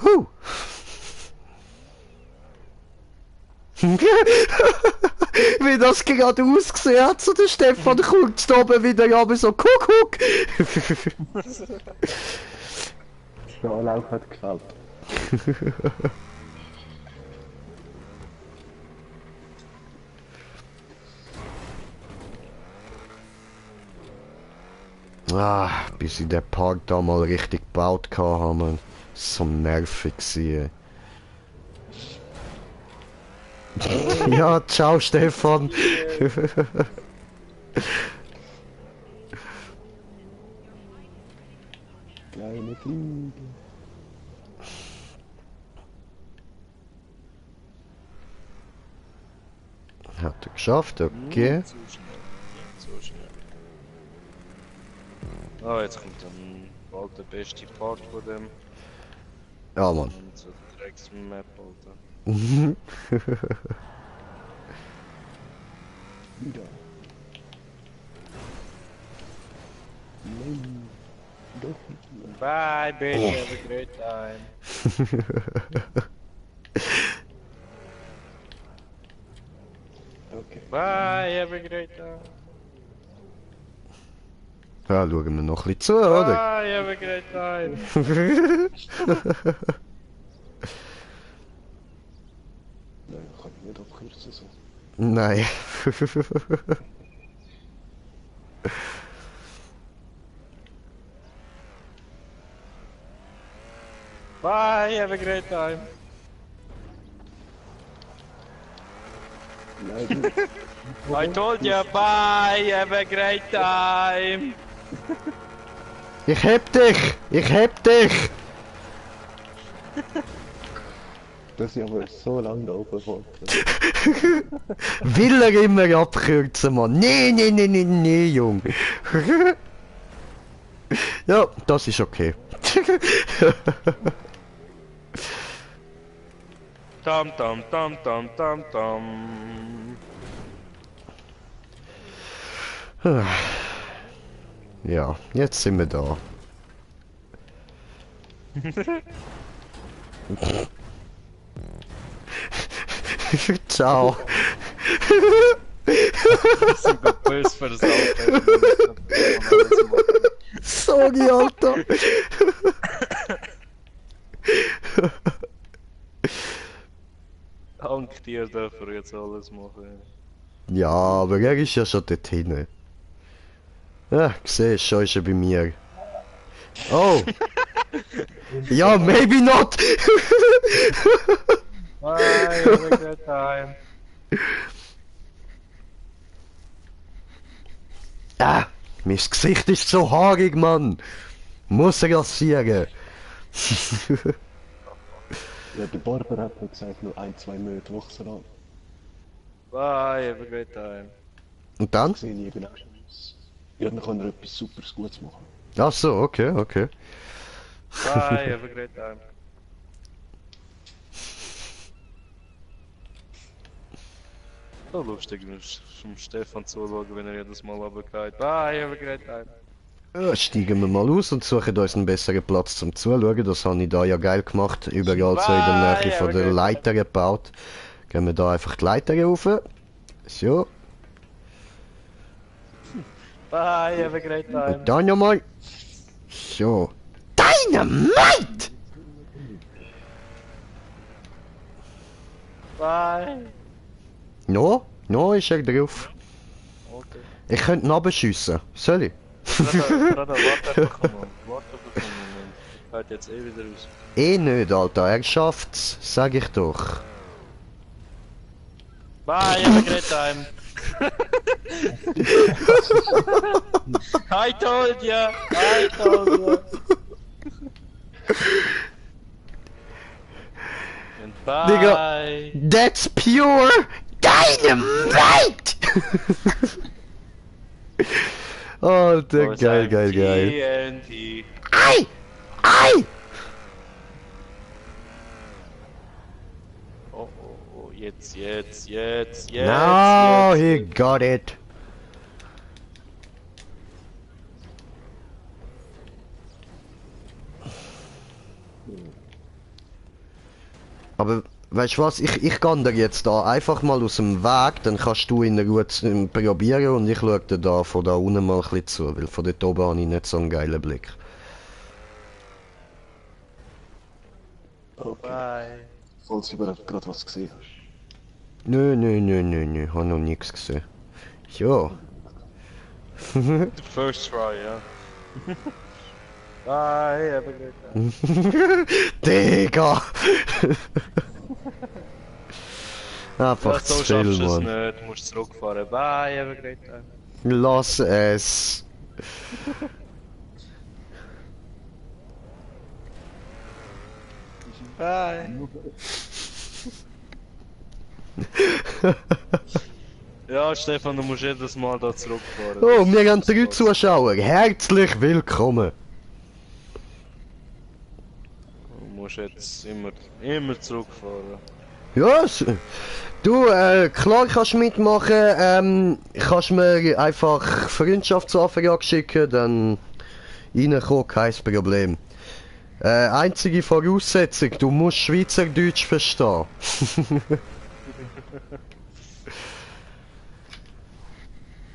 Huh! Wie das gerade ausgesehen hat, so der Stefan guckt da oben wieder runter, so Kuckuck! Der Anlauf hat gefällt. Ah, bis ich den Park da mal richtig gebaut habe, man. So nervig gewesen. Ja, ciao Stefan. Kleine Fliege. Hat er geschafft, okay. Zu schnell. Zu schnell. Ah, jetzt kommt dann bald der beste Part von dem. Ja, Mann. Und so Drecks-Map, Alter. Wieder. Nein. Doch nicht. Bye, bitch, have a great time. Okay. Bye, have a great time. Ja, schauen wir noch ein bisschen zu, oder? Bye, have a great time. Nein, kann ich nicht abkürzen so. Nein. Bye, have a great time. Nein, du. I told you, bye, have a great time. Ich heb dich! Ich heb dich! Das ist aber so lange da oben gefolgt. Will er immer abkürzen, Mann? Nee, nee, nee, nee, nee, Jung. Ja, das ist okay. Tam, tam, tam, tam, tam, tam. Ja, jetzt sind wir da. Ciao. Sogar böse versaut. Sorry, Alter. Dank dir dafür jetzt alles machen. Ja, aber er ist ja schon dort hinten. Ja, siehst schon ist er bei mir. Oh! Ja, maybe not! Bye, have a good time. Ah! Mein Gesicht ist so haarig, Mann! Muss er rasieren! Ja, der Barber hat mir gesagt, nur 1-2 Monate wachsen lassen. Bye, have a great time. Und dann? Das sehe ich genau schon aus. Ja, dann kann er etwas super Gutes machen. Ach so, okay, okay. Bye, have a great time. So lustig, vom Stefan zuschauen, wenn er jedes Mal runtergeht. Bye, have a great time. Ja, steigen wir mal aus und suchen uns einen besseren Platz zum Zuschauen. Das habe ich da ja geil gemacht. Überall so in der Nähe von der Leiter gebaut. Gehen wir da einfach die Leiter rauf. So. Bye, have a great time. Und dann nochmal. So. Dynamite! Bye. No? No ist er drauf. Okay. Ich könnte ihn abschiessen. Soll ich? Warte einfach einen Moment. Warte einfach einen Moment. Geht jetzt eh wieder raus. Eh nicht, Alter. Er schafft's. Sag ich doch. Bye, have a great time. I told ya. I told ya. And bye. That's pure Dynamite! Alter, geil, geil, geil. TNT. Ei! Ei! Oh, oh, oh, jetzt. Now he got it. Aber weißt du was, ich kann dir jetzt da einfach mal aus dem Weg, dann kannst du in Ruhe probieren und ich schaue dir da von da unten mal ein bisschen zu, weil von dort oben habe ich nicht so einen geilen Blick. Okay. Bye. Falls du überhaupt gerade was gesehen hast. Nö, habe noch nichts gesehen. Ja. The first try, ja. Bye, have a great time. Digga! Einfach Ja, so zu viel, schaffst du es Mann. nicht, du musst zurückfahren. Bye, have a great time. Lass es. Bye. Ja, Stefan, du musst jedes Mal da zurückfahren. Oh, wir haben 3 Zuschauer. Herzlich willkommen. Du musst jetzt immer zurückfahren. Ja, du, klar kannst du mitmachen, kannst mir einfach Freundschaftsanfrage schicken, dann reinkommen, kein Problem. Einzige Voraussetzung, du musst Schweizerdeutsch verstehen.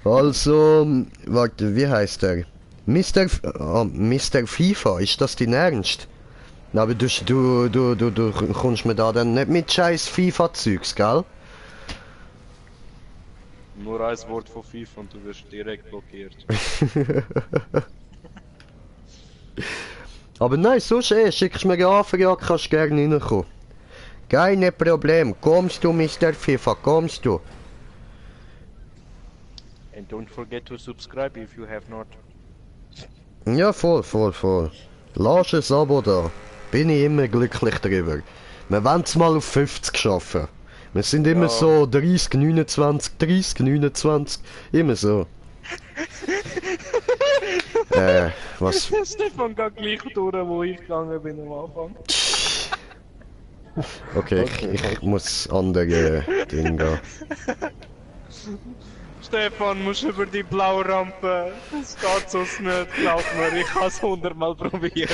Also, warte, wie heißt der? Mr. FIFA, ist das dein Ernst? Aber du kommst mir da dann nicht mit scheiß FIFA-Zeugs, gell? Nur ein Wort von FIFA und du wirst direkt blockiert. Aber nein, sonst schickst du mir eine Anfrage, kannst gerne reinkommen. Kein Problem, kommst du, Mr. FIFA, kommst du. And don't forget to subscribe if you have not. Ja, voll. Lass ein Abo da. Bin ich immer glücklich drüber. Wir wollen es mal auf 50 schaffen. Wir sind immer Ja. so 30, 29, immer so. Was? Stefan geht gleich durch, wo ich gegangen bin am Anfang. Okay, ich muss andere Dinge gehen. Stefan, musst über die blaue Rampe. Das geht sonst nicht, glaub mir. Ich habe es 100-mal probiert.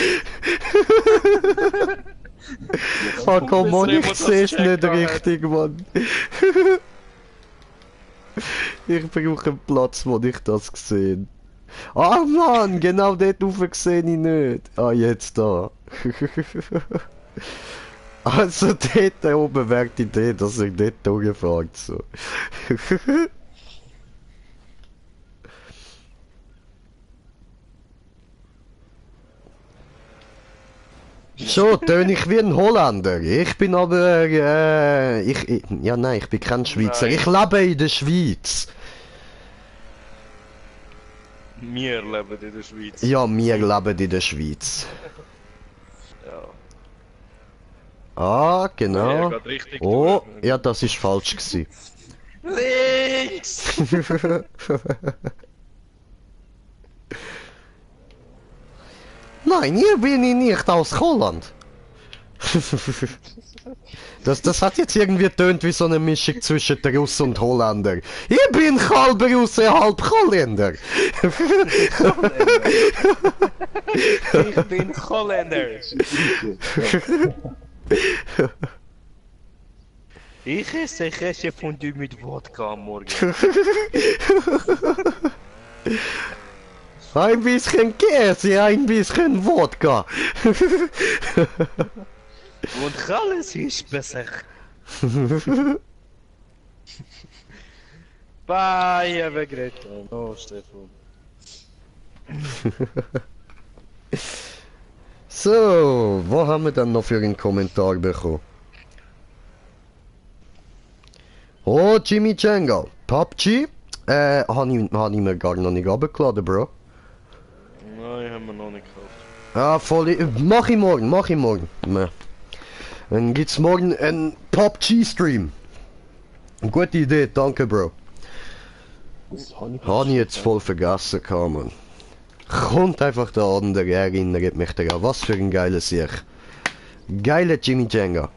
Ah, komm on, Bis ich Remo seh's das nicht gecheckt hat. richtig, Mann. Ich brauche einen Platz, wo ich das gesehen. Ah, Mann, genau dort rauf sehe ich nicht. Ah, jetzt da. Also dort oben wäre die Idee, dass ich dort durchfahrt, so. So, töne ich wie ein Holländer. Ich bin aber, ja nein, ich bin kein Schweizer. Nein. Ich lebe in der Schweiz. Wir leben in der Schweiz. Ja, wir leben in der Schweiz. Ja. Ah, Er genau. geht richtig Oh, durch. ja, das ist falsch gewesen. Links! Nein, hier bin ich nicht aus Holland. Das hat jetzt irgendwie tönt wie so eine Mischung zwischen der Russ und Holländer. Ich bin halb Russe, halb Holländer. Ich bin Holländer. Ich esse Käsefondue mit Wodka am Morgen. Ein bisschen Käse, ein bisschen Wodka. Und alles ist besser. Bye, have a great time. Oh, Stefan. So, was haben wir dann noch für einen Kommentar bekommen? Oh, Jimmy Jenga. PUBG? Hab ich mir gar noch nicht runtergeladen, Bro. Nein, haben wir noch nicht gekauft. Ah, voll. Mach ich morgen. Ne. Dann gibt's morgen einen PUBG-Stream. Gute Idee, danke, Bro. Das habe ich Habe ich jetzt voll vergessen, man. Kommt einfach der andere, erinnert mich daran. Was für ein geiler Sieg. Geiler Jimmy Jenga.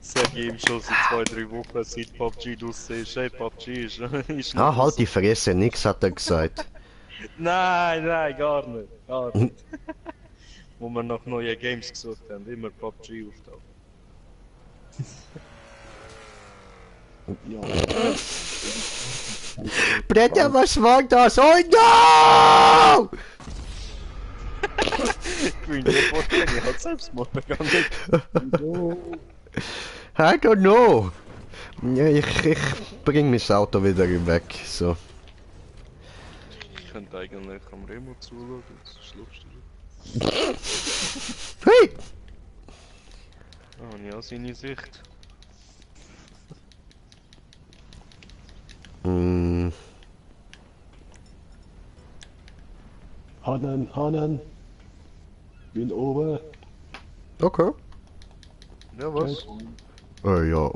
Sag ihm schon seit 2-3 Wochen, seit PUBG draussen ist. Hey, PUBG ist Ah, halt die Fresse, nix hat er gesagt. Nein, gar nicht. Gar nicht. Wo wir nach neuen Games gesucht haben, immer PUBG auftaucht. Ja, Bredja, was war das? Oh no! Ich bin dir vorstellen, ich hab Selbstmord begangen. I don't know. Ja, ich bring mein Auto wieder weg, so. Ich könnte eigentlich am Remo zuschauen, das ist lustig. Hey! Ah, ja, seine Sicht. Mm, Hanan. Bin oben. okay. Ja, was? Ja,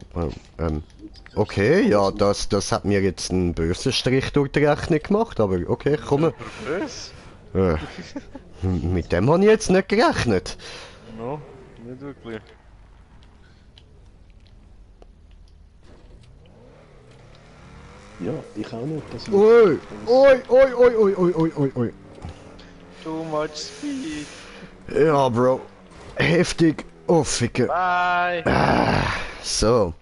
okay, ja, das hat mir jetzt einen bösen Strich durch die Rechnung gemacht, aber okay, komm. Was? Äh, mit dem habe ich jetzt nicht gerechnet. No, nicht wirklich. Ja, ich auch nicht. Das Ui, ui, ui, ui, ui, ui, ui, ui, ui. Too much speed. Ja, Bro. Heftig. Oh, Ficke. Bye. So.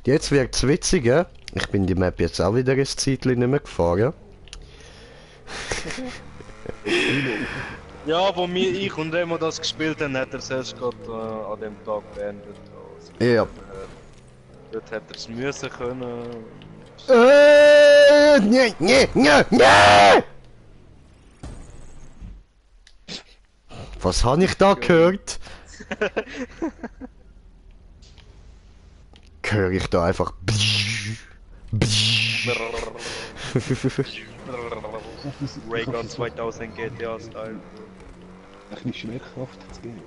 Jetzt wird's witziger. Ich bin die Map jetzt auch wieder ein Zeitchen nicht mehr gefahren. Ja, wo ich und Remo das gespielt haben, hat er es erst gerade an dem Tag beendet. Also, Ja. dort hätte er es müssen können. Nee, nee, nee, nee! Was habe ich da gehört? Höre ich da einfach. Raygun 2000 GTA Style. Ein bisschen Schwerkraft zu geben.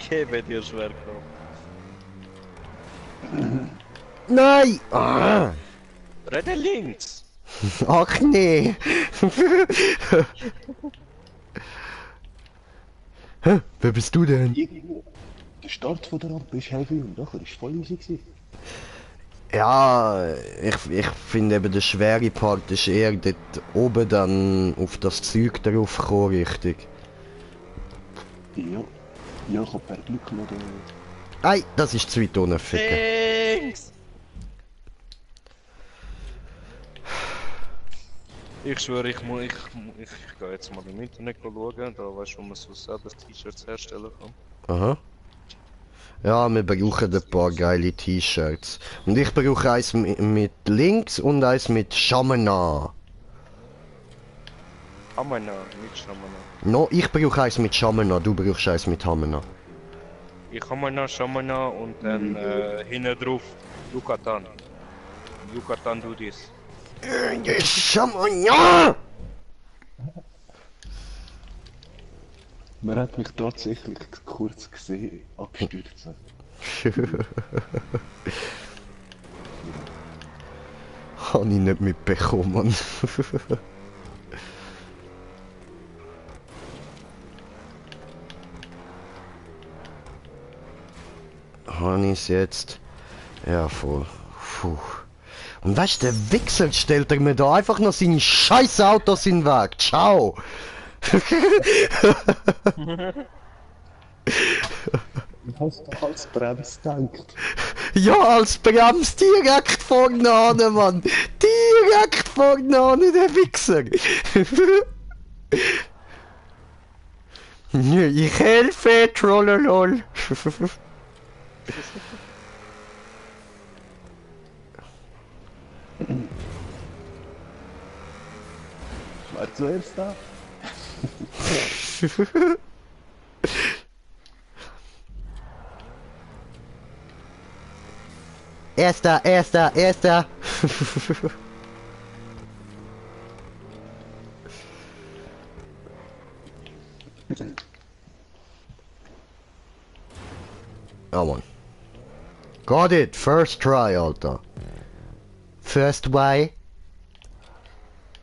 Gebe dir Schwerkraft. Nein! Ah. Rede links! Ach nee! Hä? Wer bist du denn? Irgendwo. Der Start von der Rampe ist heavy und nachher ist voll easy gewesen. Ja, ich finde eben der schwere Part ist eher dort oben dann auf das Zeug drauf kommen, richtig. Ja. Ja, ich hab per Glück noch den... Ei, das ist zu weit unten, Ficken. Links! Ich schwöre, ich gehe jetzt mal im Internet schauen, da weißt du, wo man so selber T-Shirts herstellen kann. Aha. Ja, wir brauchen ein paar geile T-Shirts. Und ich brauche eins mit links und eins mit Shamana. Hamana, nicht Shamana. No, ich brauche eins mit Shamana, du brauchst eins mit Hamana. Ich Hamana, Shamana und dann hinten drauf Yucatan. Yucatan do this. Shamana! Man hat mich tatsächlich kurz gesehen, abstürzen. Habe ich nicht mitbekommen. Habe ich es jetzt? Ja, voll. Puh. Und weißt du, der Wichser stellt er mir da einfach noch seine scheiß Autos in den Weg. Ciao! Du hast doch als Brems gedacht. Ja, als Brems direkt vorne an, Mann! Direkt vorne an, der Wichser! Ich helfe, trollolol! Wer zuerst da? Erster, erster, erster! Oh man. Got it! First try, Alter. First why?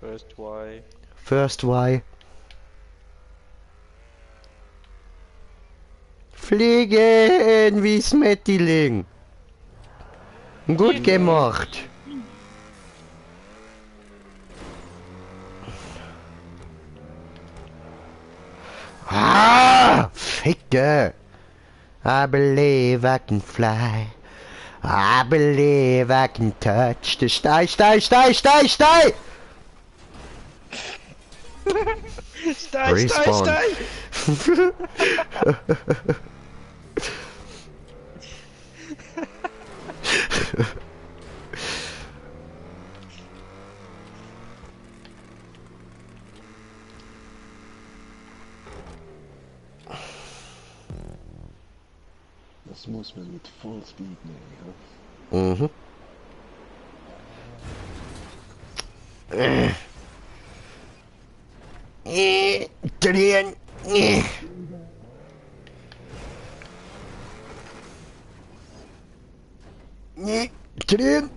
First why? First why? Fliegen wie Smettiling. Gut gemacht. Ah! Ficke! I believe I can fly. I believe I can touch the Stein, Stein, Stein, Stein, Stein! Stein, Respawn. Stein! Das muss man mit Vollspeed nehmen, ja? Mhm. Drehen. Drehen.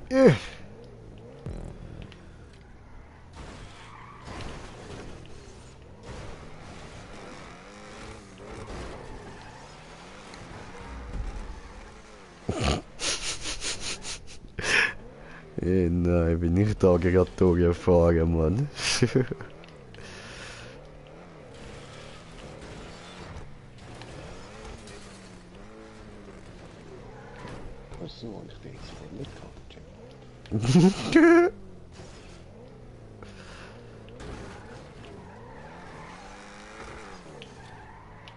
Nein, bin ich da gerade durchgefahren, Mann. Ach so, ich denke, sie haben nicht gehabt.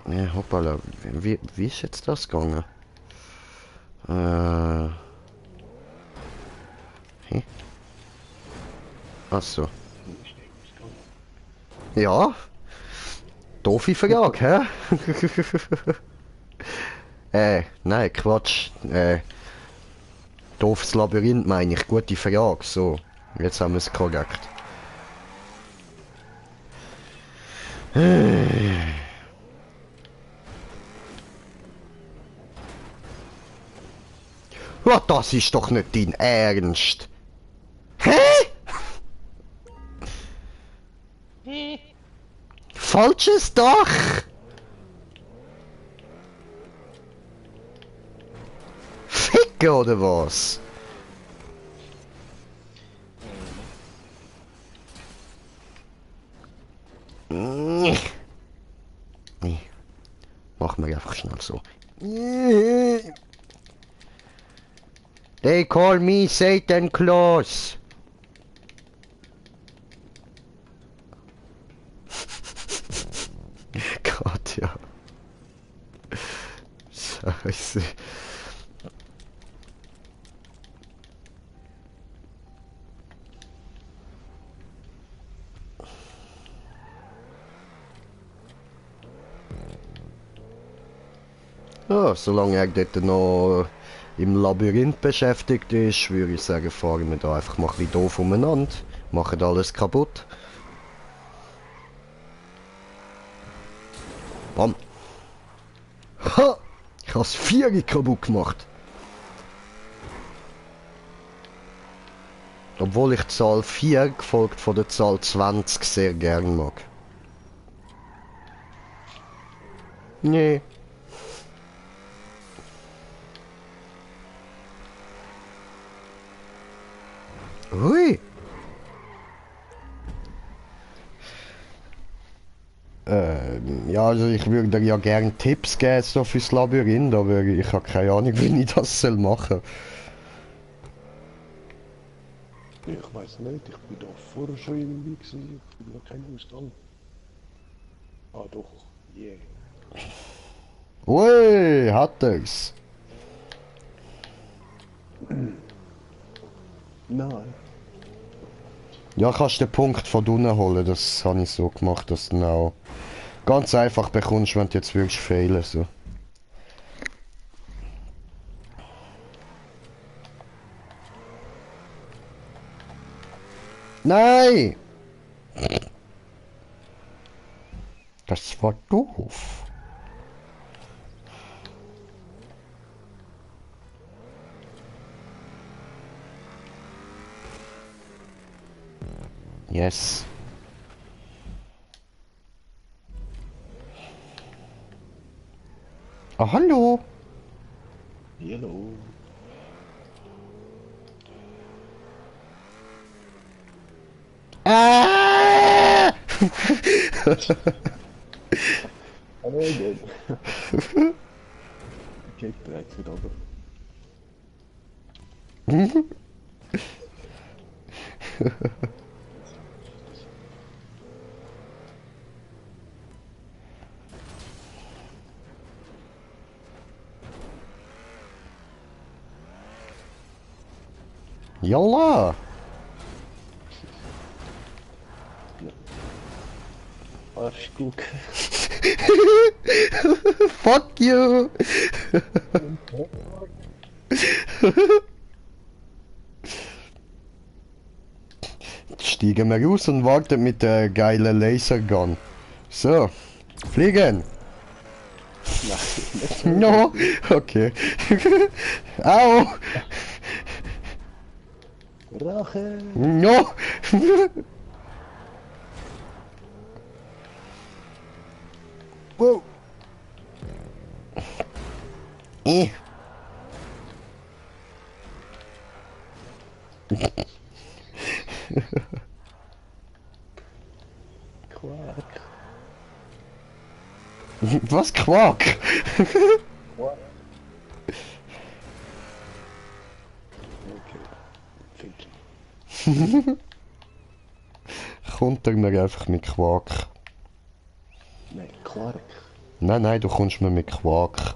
Ja, hoppala. Wie ist jetzt das gegangen? Hä? Ach so. Ja. Doofe Frage, hä? Nein, Quatsch. Doofes Labyrinth meine ich. Gute Frage. So. Jetzt haben wir es korrekt. Oh, das ist doch nicht dein Ernst. Hä? Falsches Dach! Ficke oder was? Nee. Machen wir einfach schnell so. They call me Satan Claus. Gott, ja. Scheiße. Ja, solange er dort noch im Labyrinth beschäftigt ist, würde ich sagen, fahren wir da einfach mal ein bisschen doof umeinander, machen alles kaputt. Bam. Ha! Ich habe das 4 kaputt gemacht. Obwohl ich die Zahl 4 gefolgt von der Zahl 20 sehr gern mag. Nee. Hui. Ja, also ich würde dir ja gerne Tipps geben so fürs Labyrinth, aber ich habe keine Ahnung, wie ich das machen soll. Ich weiß nicht, ich bin doch vorher schon irgendwie gewesen. Ich bin noch kein Ausgang. Ah doch, yeah. Ui, hat er's. Nein. Ja, kannst den Punkt von unten holen, das habe ich so gemacht, dass du ihn auch ganz einfach bekommst, wenn du jetzt wirklich fehlen so. Nein! Das war doof. Yes. Ah, hallo. Hello. Ah! Hallo again. Kijk, direkt weer over. Jalla. Arschkoek. Fuck you. Jetzt steigen wir raus und warten mit der geilen Lasergun. So, fliegen. Nein, No, okay. Au. Rache. No. Wow. Quark. Was Quark? Quark. Okay. Thinking. Kommt er mir einfach mit Quark? Nein, Quark. Nein, nein, du kommst mir mit Quark.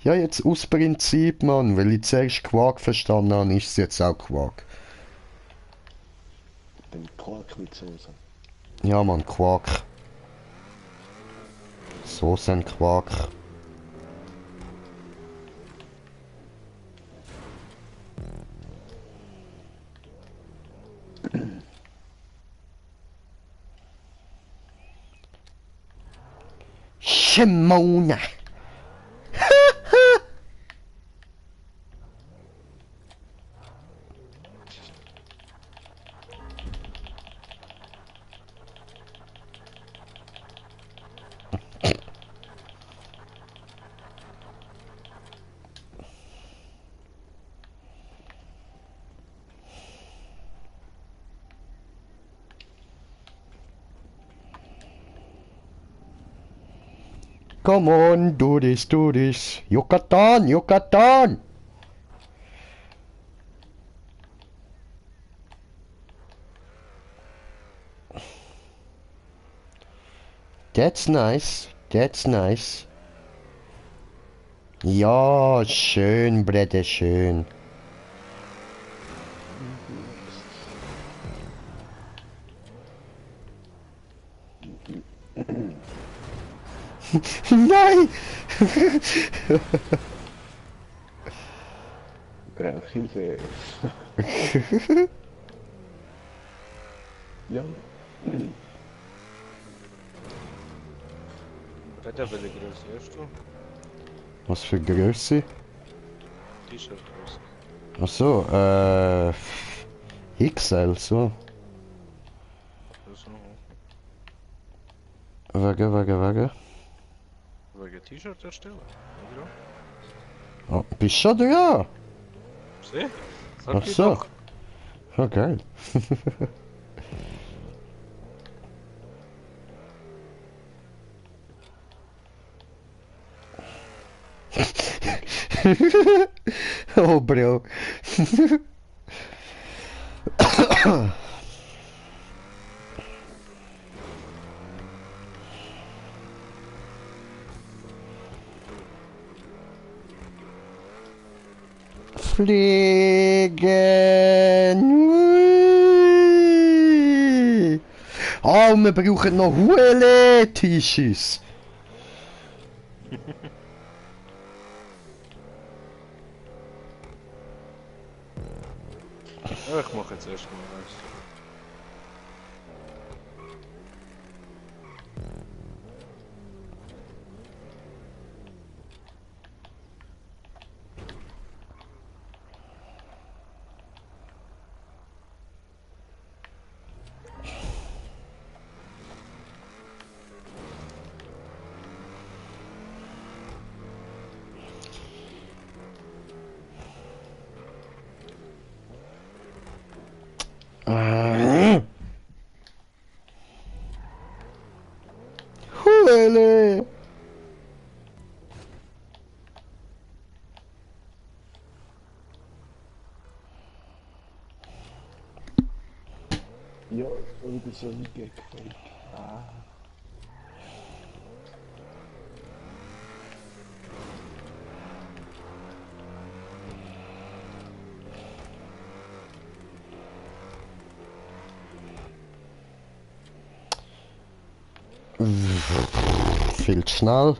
Ja, jetzt aus Prinzip, Mann, weil ich zuerst Quark verstanden habe, ist es jetzt auch Quark. Den Quark mit Soße. Ja, Mann, Quark. Soße und Quark. Shimona! Come on, do this, do this. Yucatan, Yucatan! That's nice, that's nice. Ja, schön, Brede, schön. Nein! Brauch Hilfe. Ja. Peter, welche Größe hast du? Was für Größe? T-Shirt-Größe. Ach so, XL, so. Also, Wege. wegen T-Shirt erstellen. Oder? Oh, bist schon da? Sieh? Ach Sag ich so. doch. Oh, geil. Oh, Bro. Fliegen. Ui. Oh, wir brauchen noch Huele-Tisches. Ja, ich mache jetzt erstmal eins. Huele. Ja, oder so ein Gag. Ah. Viel zu schnell.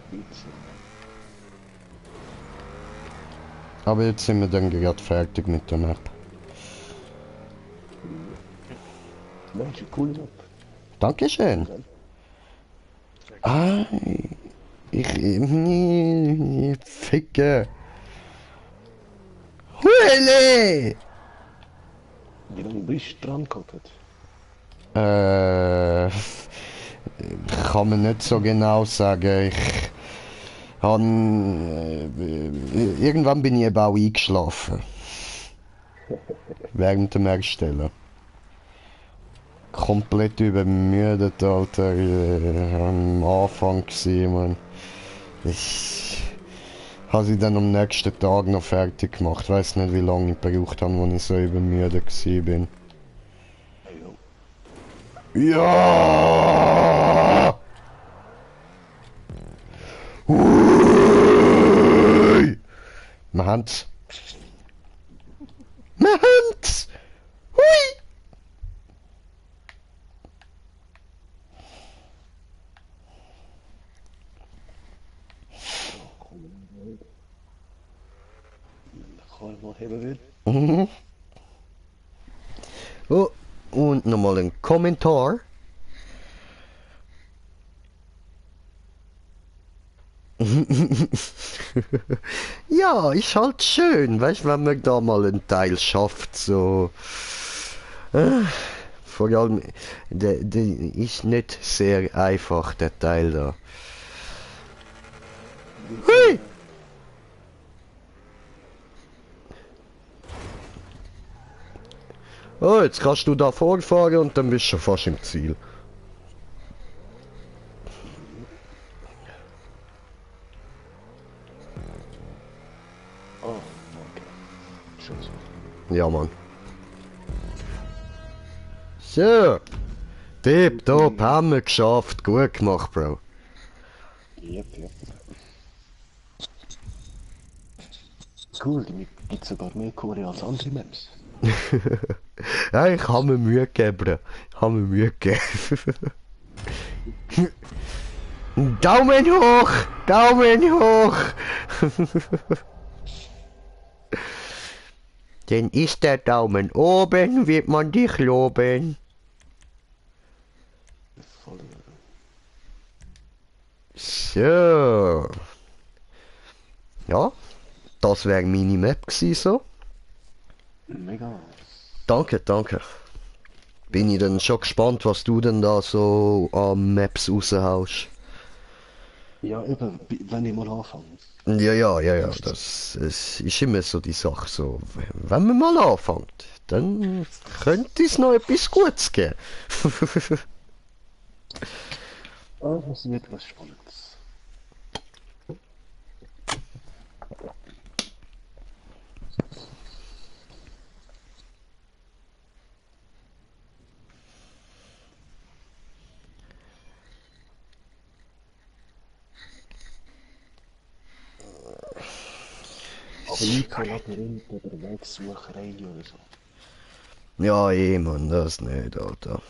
Witze. Aber jetzt sind wir dann gerade fertig mit der Map. Mensch, cool Map. Dankeschön. Ah, ich ficke. Huele! Wie lange bist du dran gehabt? kann man nicht so genau sagen. Irgendwann bin ich eben auch eingeschlafen. Während dem Erstellen. Komplett übermüdet, Alter. Am Anfang gewesen, man. Ich habe sie dann am nächsten Tag noch fertig gemacht. Ich weiß nicht, wie lange ich gebraucht habe, als ich so übermüdet bin. Ja! Hui! Wir haben's. Wir haben's! Hui! Kann ich mal heben will. Mhm. Oh, und nochmal ein Kommentar. Ja, ist halt schön, weißt, wenn man da mal einen Teil schafft, so. Vor allem, der ist nicht sehr einfach, der Teil da. Hui! Oh, jetzt kannst du da vorfahren und dann bist du schon fast im Ziel. Oh, okay. Schon so. Ja, Mann. So. Tipptopp, haben wir geschafft. Gut gemacht, Bro. Yep. Cool, die gibt sogar mehr Kohle als andere Maps. Ja, ich habe mir Mühe gegeben, Bro. Ich habe mir Mühe gegeben. Daumen hoch! Daumen hoch! Denn ist der Daumen oben, wird man dich loben. Voll. So. Ja, das wäre meine Map gewesen, so. Mega. Danke, danke. Bin ich dann schon gespannt, was du denn da so an Maps raushaust. Ja, eben, wenn ich mal anfange. Ja, das ist immer so die Sache, so, wenn man mal anfängt, dann könnte es noch etwas Gutes geben. Ah, das wird was Spannendes. Aber nicht so Labyrinth oder Wegsucherei oder so. Ja, Mann, das nicht, Alter.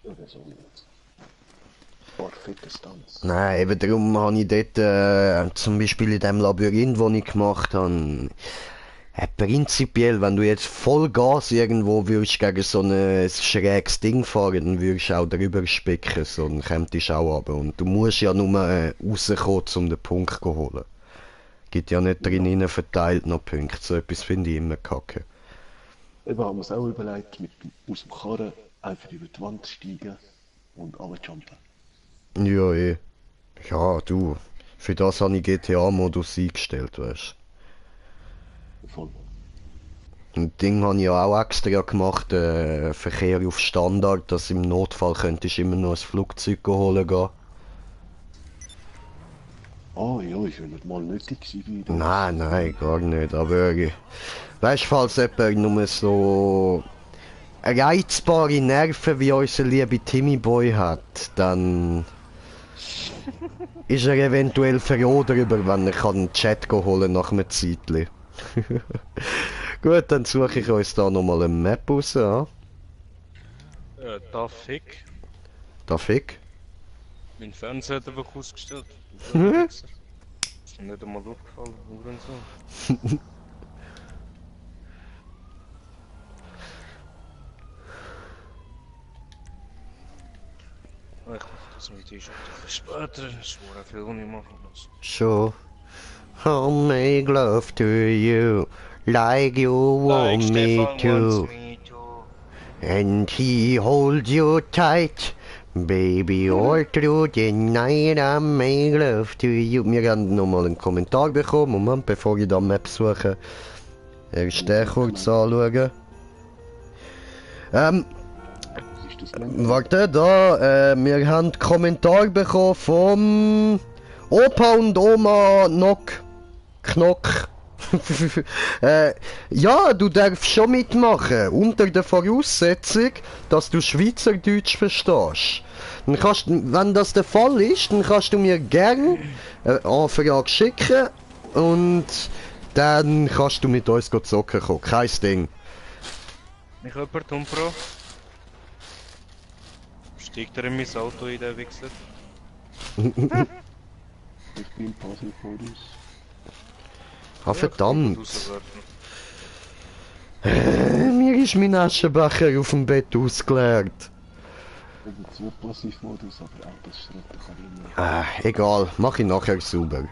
Oder so. Fette Stunts. Nein, eben darum habe ich dort, zum Beispiel in dem Labyrinth, das ich gemacht habe, prinzipiell, wenn du jetzt voll Gas irgendwo würdest gegen so ein schräges Ding fahren, dann würdest du auch drüber spicken, so, dann kommst du auch runter. Und du musst ja nur rauskommen, um den Punkt zu holen. Gibt ja nicht drinnen verteilt noch Punkte, so etwas finde ich immer kacke. Eben haben wir es auch überlegt, mit aus dem Karren einfach über die Wand steigen und runterjumpen. Ja, Ja, du, für das habe ich GTA-Modus eingestellt, weißt Voll. du. Und Ding habe ich ja auch extra gemacht, Verkehr auf Standard, dass im Notfall könntest du immer noch ein Flugzeug holen gehen. Ah ja, ist ja nicht mal nötig gewesen. Wie das. Nein, gar nicht, aber weißt du, falls jemand nur so reizbare Nerven wie unser lieber Timmy Boy hat, dann ist er eventuell froh darüber, wenn er einen Chat holen nach einem Zeitli. Gut, dann suche ich uns da nochmal eine Map raus, ja? Darf ich? Darf ich? Mein Fernseher hat einfach ausgestellt. Ist mir nicht einmal aufgefallen, oder so. Ich mache das Video schon ein bisschen später, es ist schon viel, was ich machen muss. Sure. I'll make love to you like you want me to. And he holds you tight Baby Ortrud, the night I make love to you. Wir haben nochmal einen Kommentar bekommen. Moment, bevor ich da Map suche. Erst den kurz anschauen. Was ist das denn? Warte, da, wir haben Kommentar bekommen vom Opa und Oma Knock. Ja, du darfst schon mitmachen, unter der Voraussetzung, dass du Schweizerdeutsch verstehst. Dann kannst, wenn das der Fall ist, dann kannst du mir gerne eine Anfrage schicken und dann kannst du mit uns zocken kommen. Kein Ding. Nicht jemand, Umpro? Steigt er in mein Auto in den Wichser? Ich bin Puzzle voraus. Ah, verdammt. Rauswerfen. Mir ist mein Aschenbecher auf dem Bett ausgeleert. Ich bin so Passivmodus, aber Autoschritte kann ich nicht. Egal, mach ich nachher sauber.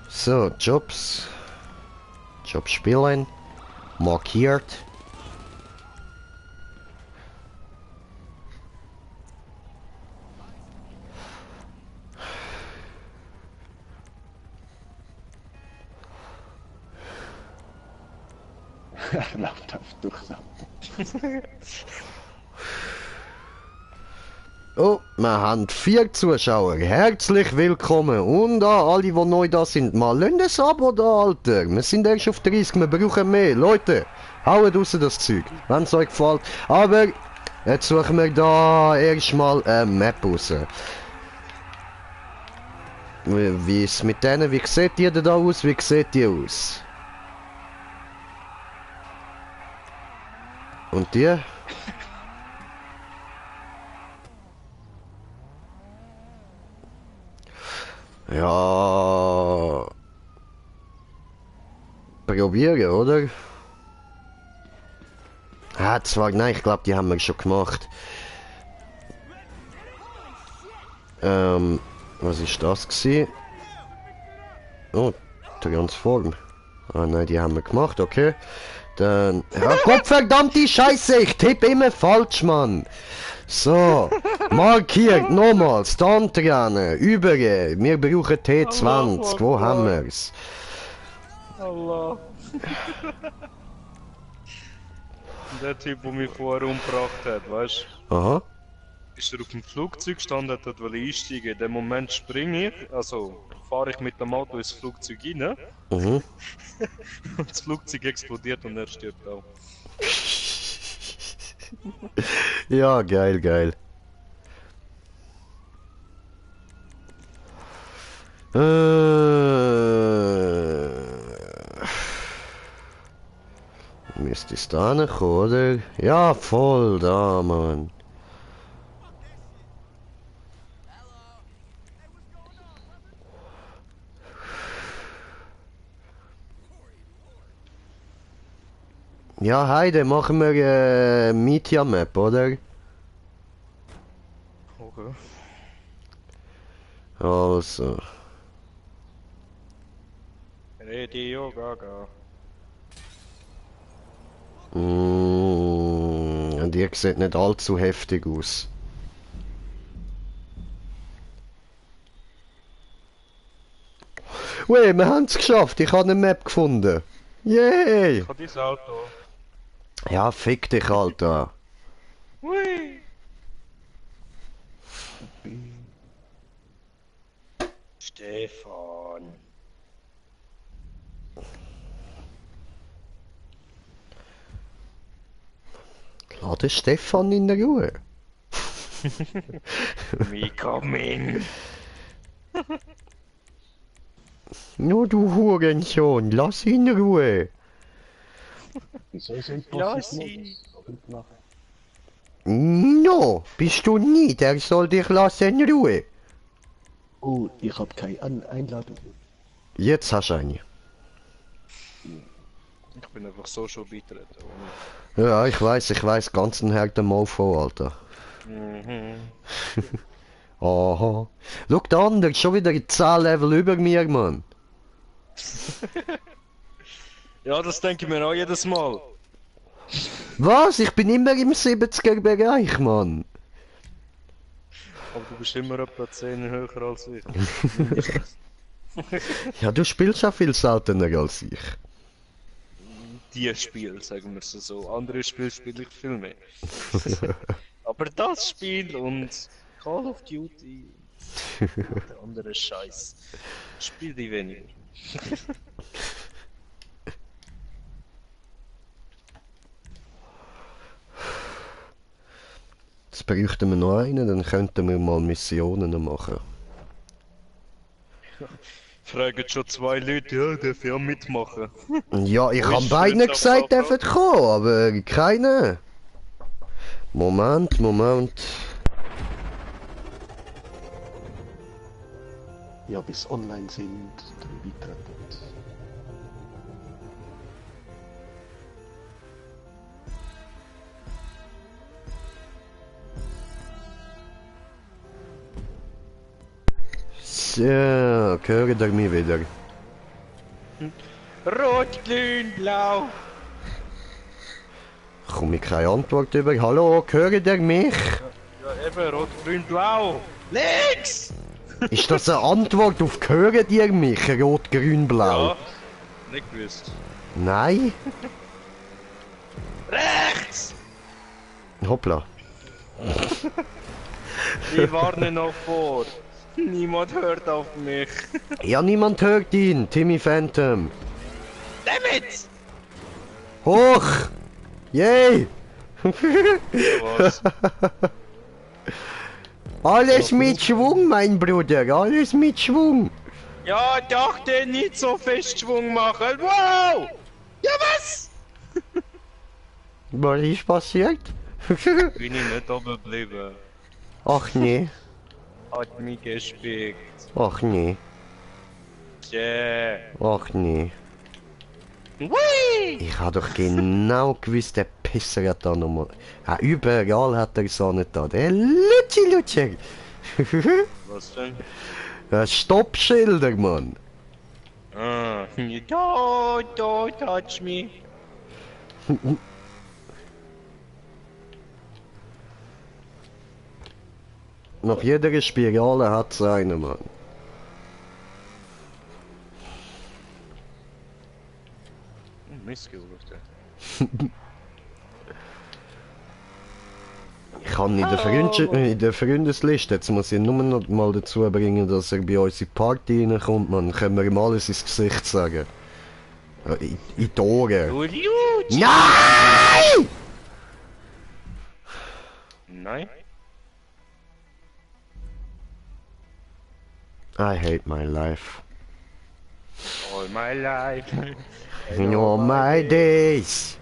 So, Jobs. Job spielen. Markiert. Er läuft auf durchs Auto. Oh, wir haben 4 Zuschauer. Herzlich willkommen. Und an alle, die neu da sind, mal lasst es Abo da, Alter. Wir sind erst auf 30, wir brauchen mehr. Leute, haut raus das Zeug, wenn es euch gefällt. Aber jetzt suchen wir da erstmal eine Map raus. Wie ist es mit denen? Wie sieht ihr da aus? Wie sieht die aus? Und die? Ja. Probieren, oder? Zwar, nein, ich glaube, die haben wir schon gemacht. Was ist das gewesen? Oh, Transform. Ah nein, die haben wir gemacht, okay. Dann... Ja, Gottverdammt die Scheiße, ich tippe immer falsch, Mann. So, markiert, nochmal, Stuntrennen, übergehen. Wir brauchen T20, Allah, wo Allah. haben wir's? Allah. Der Typ, der mich vorher umgebracht hat, weißt du? Aha. Ist er auf dem Flugzeug gestanden, hat einsteigen. In dem Moment springe ich, also fahre ich mit dem Auto ins Flugzeug rein Mhm. und das Flugzeug explodiert und er stirbt auch. Ja, geil, geil. Müsste es da nicht, oder? Ja, voll da, Mann. Ja, Heide, machen wir Media Map, oder? Okay. Also. Radio Gaga. Die sieht nicht allzu heftig aus. Ui, wir haben es geschafft. Ich habe eine Map gefunden. Yay! Ich habe dein Auto. Ja, fick dich, Alter. Hui! Stefan. Lass den Stefan in der Ruhe. Me coming. Nur du Hurensohn, lass ihn in Ruhe. Wieso ist ein Lass Passivmodus? Machen. No, bist du nie, der soll dich lassen in Ruhe. Oh, ich habe keine Einladung. Jetzt hast du eine. Ich bin einfach so schon beitreten. Ja, ich weiß, ganz ein harter Mofo, Alter. Mhm. Aha. Schau, der andere, schon wieder 10 Level über mir, Mann. Ja, das denke ich mir auch jedes Mal. Was? Ich bin immer im 70er Bereich, Mann. Aber du bist immer etwa 10 höher als ich. Mindestens. Ja, du spielst ja viel seltener als ich. Die Spiel, sagen wir es so. Andere Spiele spiele ich viel mehr. Aber das Spiel und Call of Duty und der andere Scheiß spiele ich weniger. Jetzt bräuchten wir noch einen, dann könnten wir mal Missionen machen. Fragen schon 2 Leute, ja, darf ich auch mitmachen? Ja, ich Wo habe ist beiden Fritz gesagt, am dürfen kommen, aber keine. Moment. Ja, bis online sind, dann beitreten. So, hören ihr mich wieder? Rot, grün, blau. Komme ich keine Antwort über? Hallo, hören ihr mich? Ja, eben, rot, grün, blau. Links! Ist das eine Antwort auf hören ihr mich? Rot, grün, blau? Ja, nicht gewusst. Nein? Rechts! Hoppla. Ich warne noch vor. Niemand hört auf mich. Ja, niemand hört ihn, Timmy Phantom. Dammit! Hoch! Yay! Was? Alles mit Schwung, mein Bruder, alles mit Schwung. Ja, dachte nicht so fest Schwung machen. Wow! Ja, was? Was ist passiert? Bin ich nicht oben geblieben. Ach nee, Hat mich gespickt. ach nee, Yeah. ach nee. Whee! Ich hab doch genau gewusst, der Pisser hat da nochmal... Ja, überall hat er so nicht da. Der Lutscher. Was denn? Stoppschilder, Mann. Ah, don't touch me. Nach jeder Spirale hat's einen, Mann. Missgeholt. Ich kann in der Freundesliste, jetzt muss ich nur noch mal dazu bringen, dass er bei uns in die Party reinkommt, man. Können wir ihm alles ins Gesicht sagen. In die Ohren. Du Idiot! Nein! Nein? I hate my life. All my life. In all my days,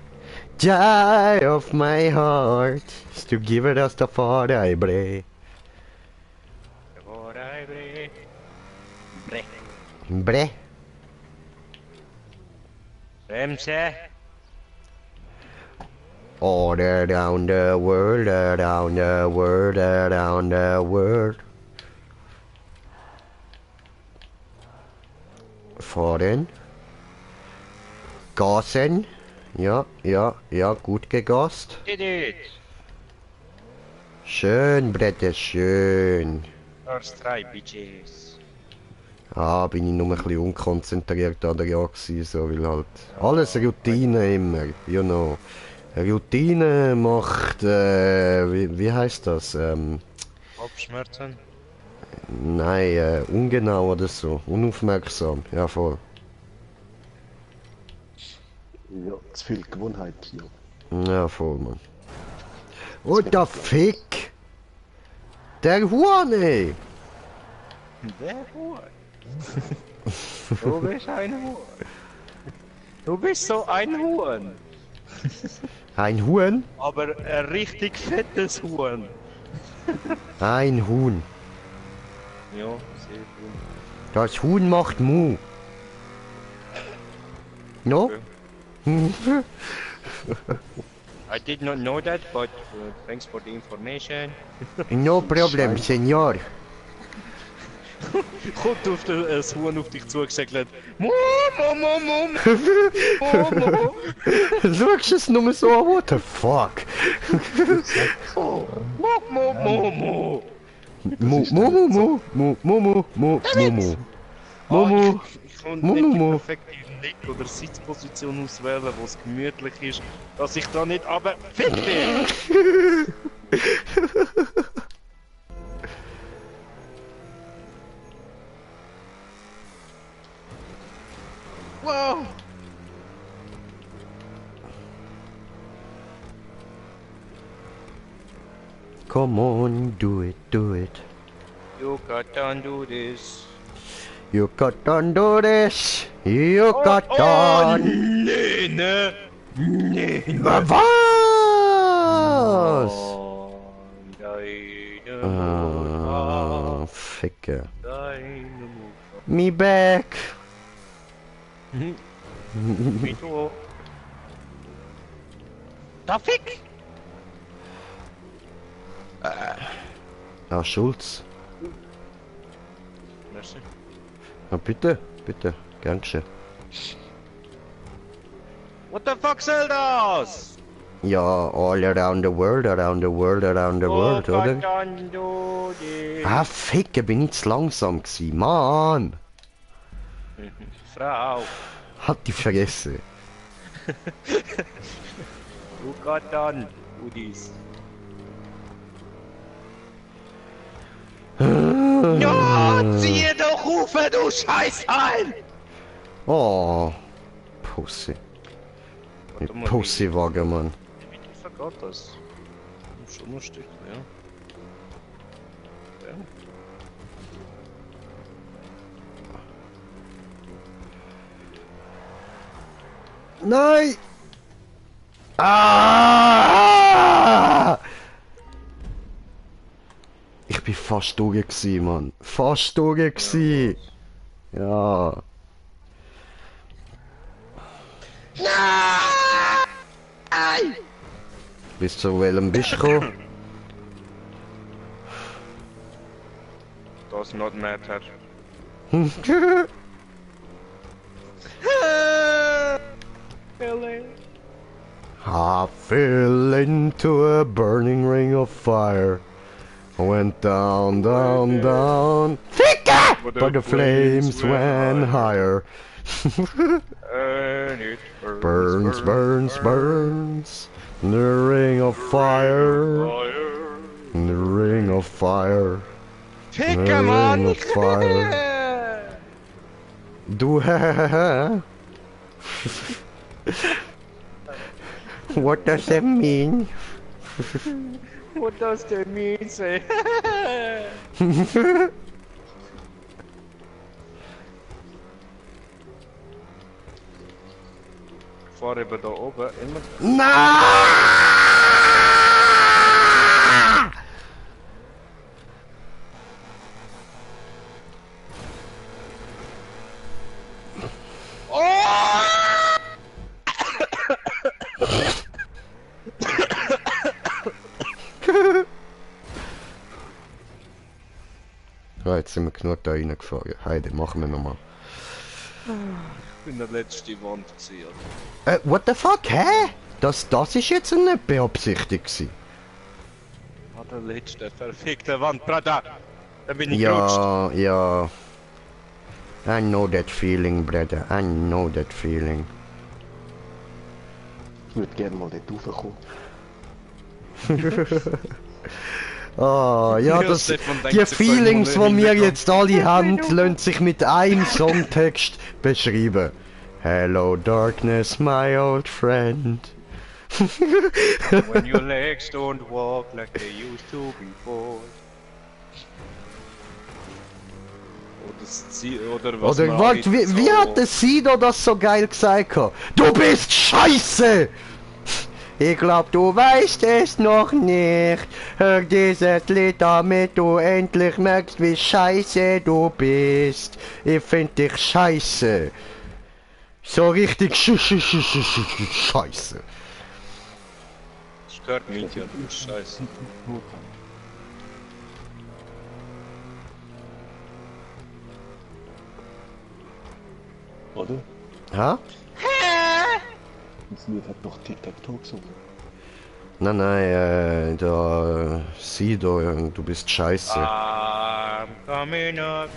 die of my heart, is to give it as the Father I pray. Bre. Bremse. All around the world, around the world, around the world. Fahren. Gasen. Ja, gut gegast. Did it. Schön, Bretter, schön. First try, bitches. Ah, bin ich nur ein bisschen unkonzentriert an der Jagd gewesen, so, weil halt alles Routine immer, you know. Routine macht, wie heißt das? Kopfschmerzen? Nein, ungenau oder so, unaufmerksam, ja voll. Ja, zu viel Gewohnheit, ja. Ja, voll, Mann. Und der Fick! Der Huhn, ey! Der Huhn. Du bist ein Huhn. Du bist so ein Huhn. Ein Huhn? Aber ein richtig fettes Huhn. Ein Huhn. Ja, sehr gut. Das Huhn macht Mu. No? I did not know that, but thanks for the information. No problem, Senor. Kommt auf das Huhn auf dich zugesegelt. Mo, mo, mo, mo, mo, mo, mo. Schau es nur so an, what the fuck? Mo, mo, mo, mo. Mu, mu, mu, mu, mu, mu, mu, mu, mu, mu. Mumu. Ich kann Mu, nicht mu, die mu. perfekte Lieg- oder Sitzposition auswählen, wo es gemütlich ist, dass ich da nicht aber fit bin. Wow! Come on, do it, do it. You got done do this. You got done do this. You got done. Nee, ne? Nee, Was? Deine Ah, Ficke. deine Mutter. Me back. Wie du. Da fick! Ah, Schulz. Merci. Na bitte, bitte. Gern geschehen. What the fuck soll das? Ja, all around the world, around the world, around the world, oder? Dann du die Ah, Ficke, bin ich zu langsam gewesen. Mann! Frau. Hat die vergessen. Du Gott dann, du dies. Ja, ziehe doch Rufe, du Scheißheim! Oh, Pussy. Warte mal, Pussywagen, Mann. Wie vergaut das? Schon ein Stück, ja. Ja. Nein! Ah! Ich bin fast durch gewesen, Mann. Fast durch gewesen. Ja. Nein! Bis zu welchem bist du gekommen? Does not matter. I fell into a burning ring of fire. I went down, down, down. Ficke! But the flames went higher. And it Burns, burns, burns. The ring of fire. Fire. The ring of fire. Ficke, Ring Mann! of fire. Du What does that mean? What does that mean, say? Ich fahre eben da oben immer. Na! Ja, jetzt sind wir genug da reingefahren. Heide, machen wir nochmal. Ich bin der letzte Wand gewesen. What the fuck, hä? Das ist jetzt nicht beabsichtigt gewesen. Ah, der letzte verfickte Wand, Brother! Da bin ich gerutscht. Ja, ja. I know that feeling, brother. I know that feeling. Ich würde gerne mal dort raufkommen. Ah, ja, Ja, das, Stefan denkt die sich Feelings, so im die wir Hintergrund. jetzt alle haben, lassen sich mit einem Songtext beschreiben. Hello Darkness, my old friend. When your legs don't walk like they used to before. Oder was Oder man warte, halt wie, so- wie hat der Sido das so geil gesagt? Du bist scheiße! Ich glaub, du weißt es noch nicht. Hör dieses Lied, damit du endlich merkst, wie scheiße du bist. Ich find dich scheiße. So richtig scheiße. Stört mich ja, du Scheiße. Oder? Ha? Das Lied hat doch Tic-Tac-Toe gesungen. Nein, da, sieh da, du bist scheiße. I'm coming up.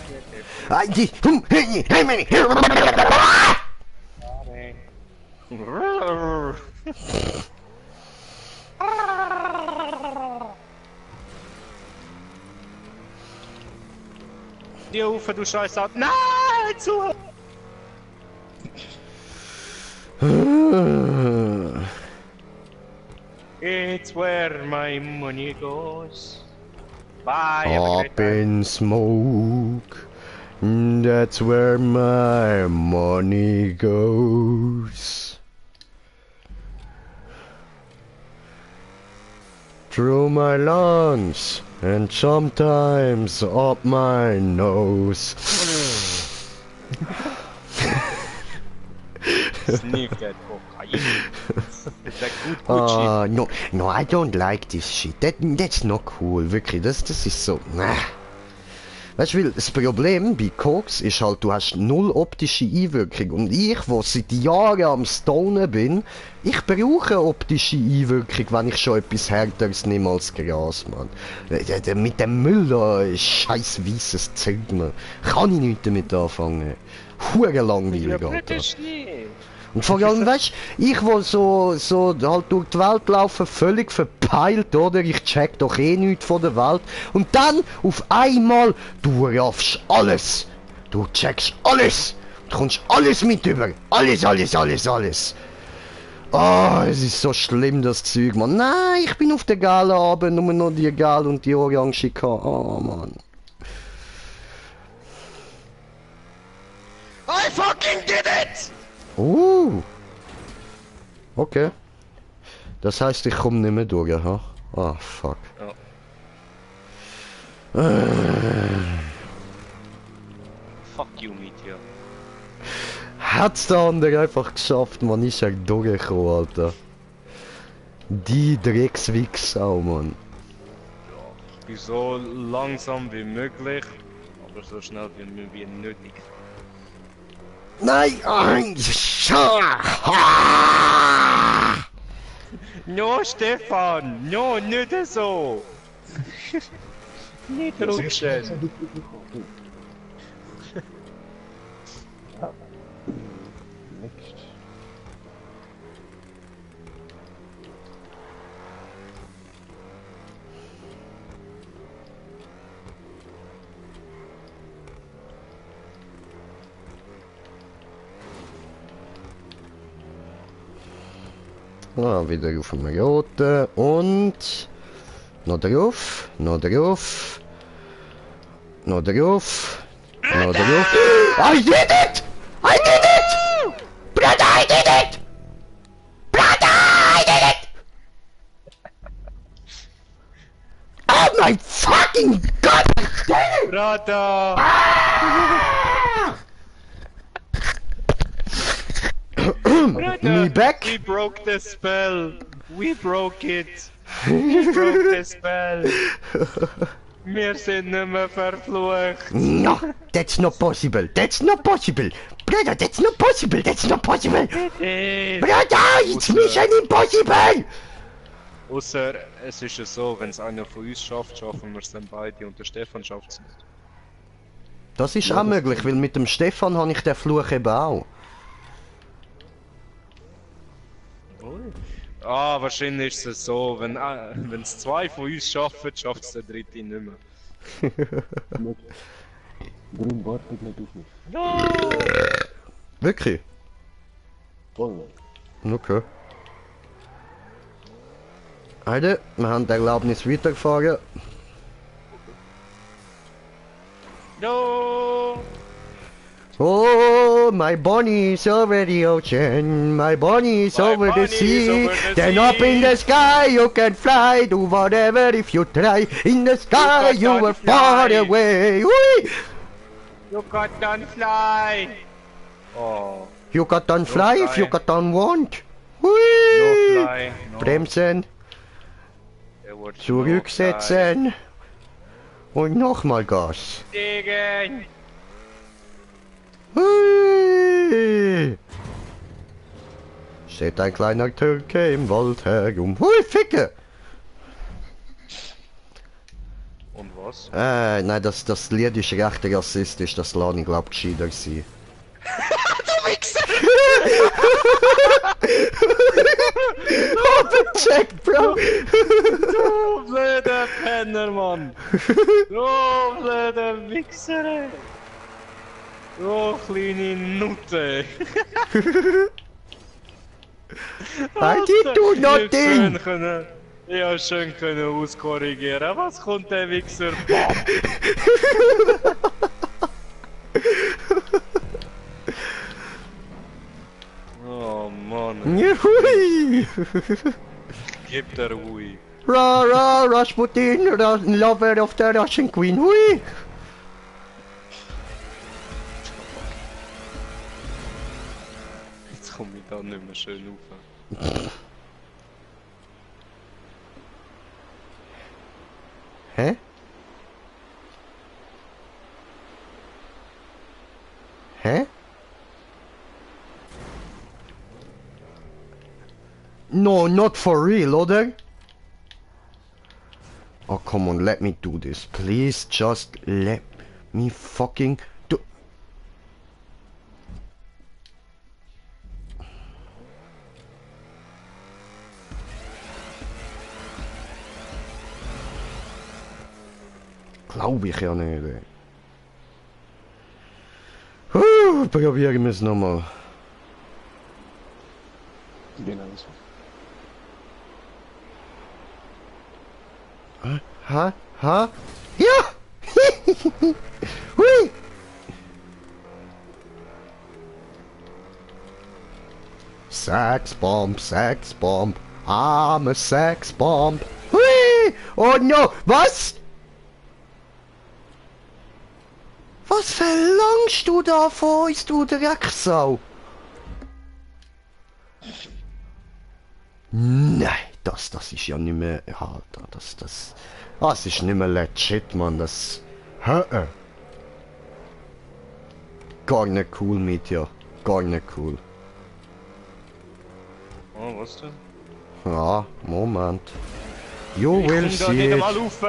Die Ufer, du Scheiße. Nein, zu! It's where my money goes. Bye, have a great Up time. in smoke, that's where my money goes. Through my lungs and sometimes up my nose. Sniff that cocaine. Is that good shit? No, I don't like this shit. That's not cool, wirklich. Das ist so. Weißt du, weil das Problem bei Koks ist halt, du hast null optische Einwirkung. Und ich, der seit Jahren am Stonen bin, ich brauche optische Einwirkung, wenn ich schon etwas Härteres nehme als Gras, Mann. Mit dem Müll da, scheiß weisses Zeug, man. Kann ich nichts damit anfangen. Hure langweilig, Alter. Und vor allem, weißt du, ich will so halt durch die Welt laufen, völlig verpeilt, oder? Ich check doch eh nichts von der Welt. Und dann, auf einmal, du raffst alles. Du checkst alles. Du kommst alles mit über. Alles. Ah, es ist so schlimm, das Zeug, Mann. Nein, ich bin auf der Gala Abend, nur noch die Gala und die Orange gehabt. Oh, Mann. I fucking did it! Okay. Das heißt, ich komme nicht mehr durch, ha? Ah, fuck. Ja. Fuck you, Meteor. Hat's der andere einfach geschafft, man ist ja durchgekommen, Alter. Die Dreckswichsau, Mann. Ich bin so langsam wie möglich, aber so schnell wie nötig. Nein! No, Stefan! No, nicht so! Nicht rutschen! Next. Ah, wieder auf dem Roten und noch drauf, noch drauf, noch drauf, noch drauf. I did it! I did it! Brother, I did it! Brother, I did it! Oh my fucking god! Damn it! Brother! Me back? We broke the spell! We broke it! We broke the spell! Wir sind nicht mehr verflucht! No, that's not possible. That's not possible. Brother, that's not possible. That's not possible. Brother, it's mission impossible. Ausser es ist ja so, wenn es einer von uns schafft, schaffen wir es dann beide und der Stefan schafft es nicht. Das ist auch möglich, weil mit dem Stefan habe ich den Fluch eben auch. Ah, wahrscheinlich ist es so, wenn es zwei von uns schaffen, schafft es der dritte nicht mehr. Nicht. Grün wartet nicht auf mich. Wirklich? Voll. Okay. Heide, wir haben die Erlaubnis weitergefahren. No! Oh, my bunny's over the ocean, my bunny's My over the bunny's sea. over the Then up in sea. the sky you can fly, do whatever if you try. In the sky you can't were far fly. away. Whee! You can't fly! Oh, You got on fly if you fly. got on want. no Whee! fly. No. Bremsen, Er wird zurücksetzen und nochmal Gas. no fly. Degen! Hui! steht ein kleiner Türke im Wald herum. Hui, Ficke! Und was? Nein, das Lied ist recht rassistisch, das lasse ich glaub gescheiter sein. Du Wichser! Oh, check, Bro! Du blöder Penner, Mann! Du blöder Wichser, ey! Du kleine Nutte! I did do nothing! Ich hab schön können auskorrigieren. Was kommt der Wichser? Oh Mann. Juhui! Gib der Hui. Ra, ra, Rasputin, lover of the Russian Queen, hui! Jetzt komm ich da nicht mehr schön rauf. Hä? Hä? No, not for real, oder? Oh, come on, let me do this. Please, just let me fucking do... Glaube ich ja nicht. Probieren wir es nochmal. Genau so. Ha? Ha? Ja! Hui! Sex bomb, sex bomb. I'm a sex bomb. Hui! Oh no! Was? Was verlangst du da von uns, du Drecksau? Nein, das ist ja nicht mehr... Alter, das ist nicht mehr legit, Mann, das... Gar nicht cool mit dir, gar nicht cool. Oh, was denn? Ja, Moment. You will Ich komm da see nicht it. einmal rauf!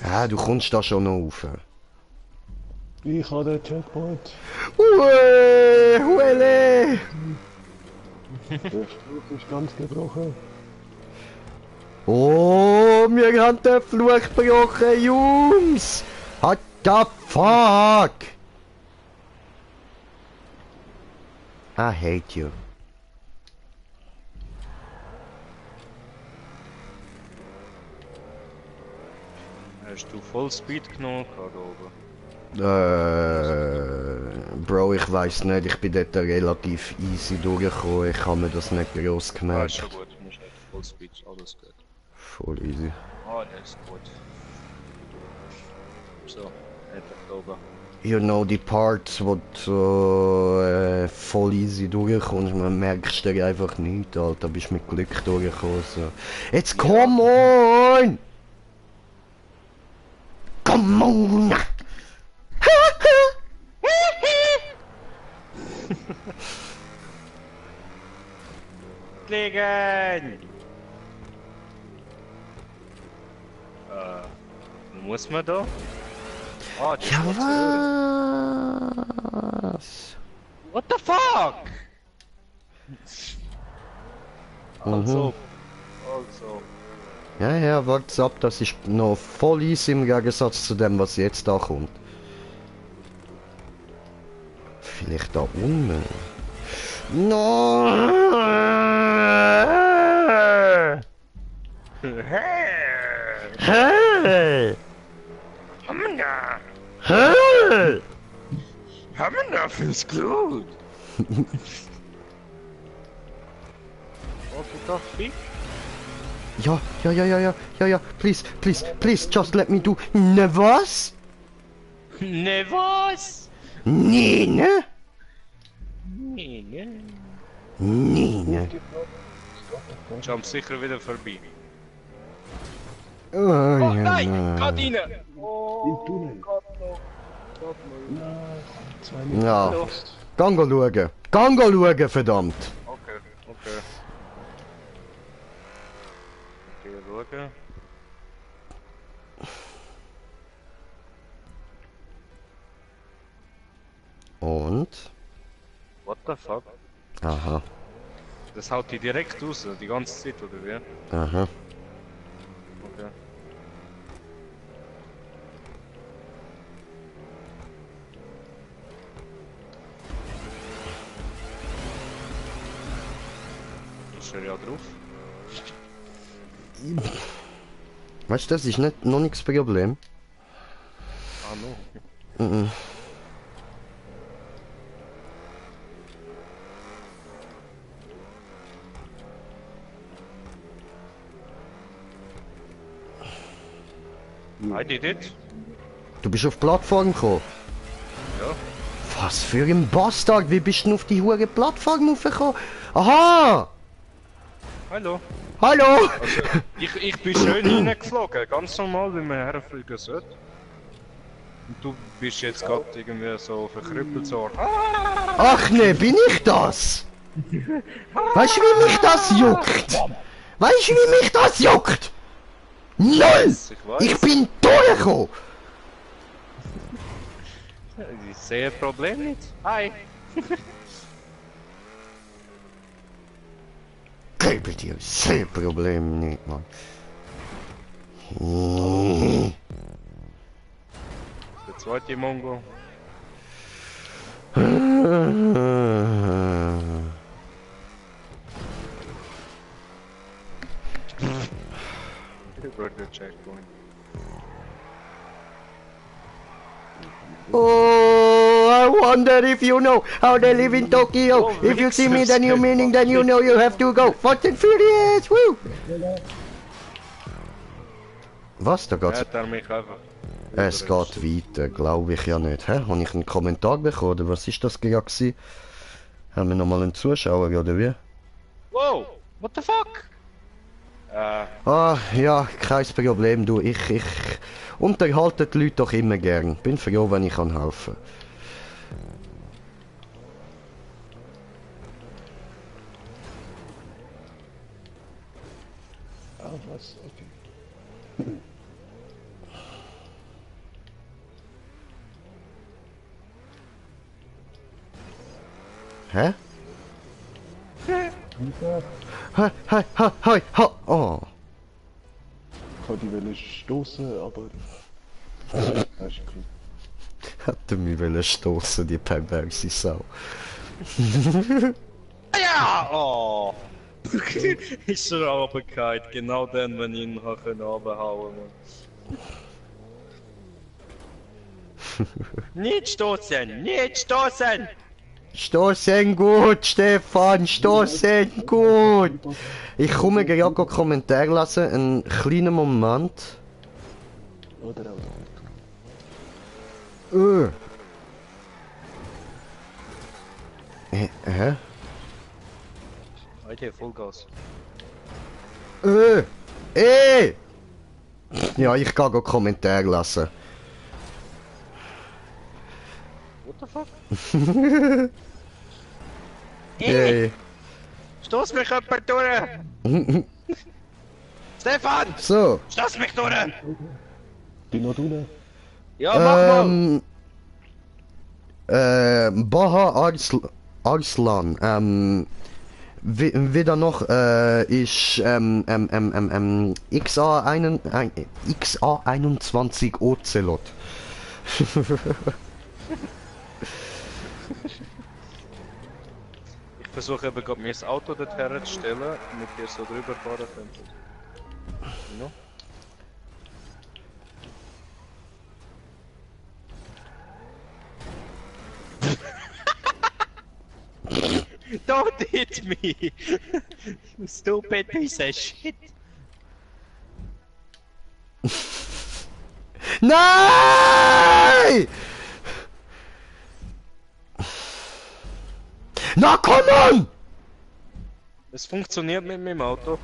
Ja, du kommst da schon noch rauf. Ich habe den Checkpoint. Huele! Der Spruch ist ganz gebrochen. Oh, wir haben den Fluch gebrochen, Jungs! What the fuck? I hate you. Hast du Vollspeed genommen gerade oben? Bro, ich weiß nicht, ich bin dort relativ easy durchgekommen, ich habe mir das nicht groß Ah, ist gemerkt. schon gut, du musst nicht Vollspeed, alles gut. Voll easy. Ah, das ist gut. So, endlich da oben. You know, die Parts, wo du voll easy durchkommst, man merkst dir einfach nicht, Alter, bist mit Glück durchgekommen. So. Jetzt come on! Come on! Liegen! Muss man da? Ah, das Ja, ist was? What the fuck? Also. Ja, ja, wart's ab, das ist noch voll easy im Gegensatz zu dem, was jetzt da kommt. Vielleicht da unten. No! Hey! Hey! Hammer feels good. Okay, doch, Fick. Ja, please, just let me do. Ne was? Ne, was? Nee, ne? Nee, ne? Nee, ne? Jump sicher wieder vorbei. Oh, Oh ja, nein, geht rein! Im Oh, Tunnel. Gott noch. Nein, 2 Minuten. Ja. Gang schauen, verdammt! Okay. schauen. Und? What the fuck? Aha, Das haut die direkt raus, die ganze Zeit, oder wie? aha. Okay. Ist er ja drauf? Weißt du, das ist nicht, noch nichts Problem. Ah, no. Mhm. I did it. Du bist auf die Plattform gekommen. Ja. Was für ein Bastard, wie bist du denn auf die hure Plattform raufgekommen? Aha! Hallo. Hallo! Also, ich bin schön hineingeflogen, ganz normal, wie man herfliegen sollte. Und du bist jetzt gerade irgendwie so verkrüppelt, so. Ach ne, bin ich das? Weißt du, wie mich das juckt? Weißt du, wie mich das juckt? Null! Ich weiß. Ich bin durchgekommen! Ich sehe ein Problem nicht. Hi. Gebe dir sehr Problem nicht, Mann. Der zweite Mongo. Über der Checkpoint. Oh, I wonder if you know how they live in Tokyo. Oh, If you see me, Wichser, then you meaning, then you know you have to go. Fast and Furious, woo! Was, da geht's? Hat er mich einfach. Es geht weiter, glaube ich ja nicht. Hä? Habe ich einen Kommentar bekommen, oder was ist das gerade gewesen? Haben wir nochmal einen Zuschauer, oder wie? Wow! What the fuck? Ah, ja, kein Problem, du. Ich unterhalte die Leute doch immer gern. Bin froh, wenn ich kann helfen. Ah, was? Okay. Hä? Hä, hä, hä, hä, hä, oh. Ich wollte die Welle stoßen, aber. Das ist gut. Hätte mich wollen stoßen, die perverse Sau. Ja! Oh! Ist er runtergefallen, genau dann, wenn ich ihn runterhauen konnte. Nicht stoßen! Nicht stoßen! Stoßen gut, Stefan, stoßen gut. Ich komme gerade Kommentar lesen, einen kleinen Moment. Oder auch. Hä? Alter, Vollgas. Ja, ich kann go Kommentar lesen. What the fuck? Stoß mich jemand durch! Stefan! So, Stoß mich durch! Die noch tun? Ja, mach mal! Baha Arslan, wieder noch, ist, XA21 Ocelot. Ich versuche eben gerade mir das Auto dorthin zu stellen, damit ihr so drüber fahren könnt. No? Don't hit me! You stupid piece of shit! Nein! Na komm on! Es funktioniert mit meinem Auto.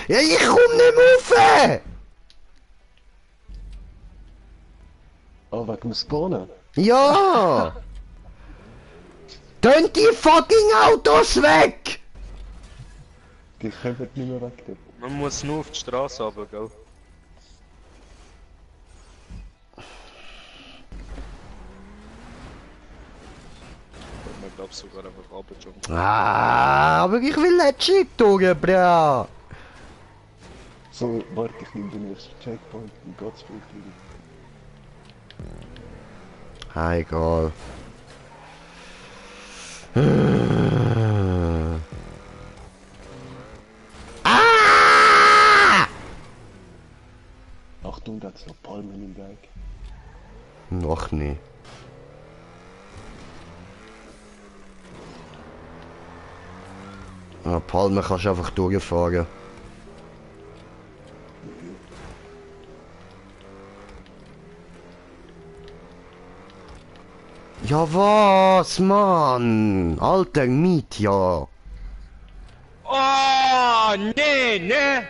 Ja, ich komm nicht rauf! Ah, wegen dem Spawnen? Ja! Tönt die fucking Autos weg! Die kommen nicht mehr weg dort. Man muss nur auf die Straße runter, gell? Man glaubt sogar einfach runterjumpen. Ah, aber ich will nicht Chip durch, bra. So, warte, ich nehme den nächsten Checkpoint in Gottesfeld wieder. Ah, egal. Ah! Achtung, da hat's noch Palmen im Weg. Noch nie. Ah, Palme kannst du einfach durchfahren. Ja was, Mann? Alter Mietja. Oh, nee, nee!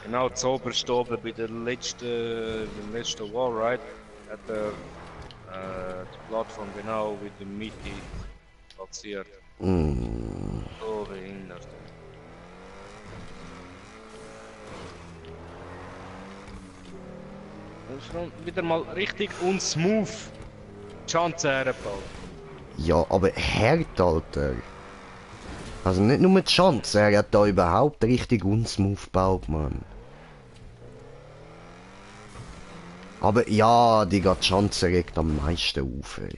Genau, zoberst oben bei der letzten Wallride hat die Plattform genau wie der Mitte platziert. So behindert. Das ist schon wieder mal richtig unsmooth. Die Chance hergebaut. Ja, aber hart, Alter. Also nicht nur die Chance, er hat da überhaupt richtig unsmooth gebaut, Mann. Aber ja, die Chance regt am meisten auf, ey.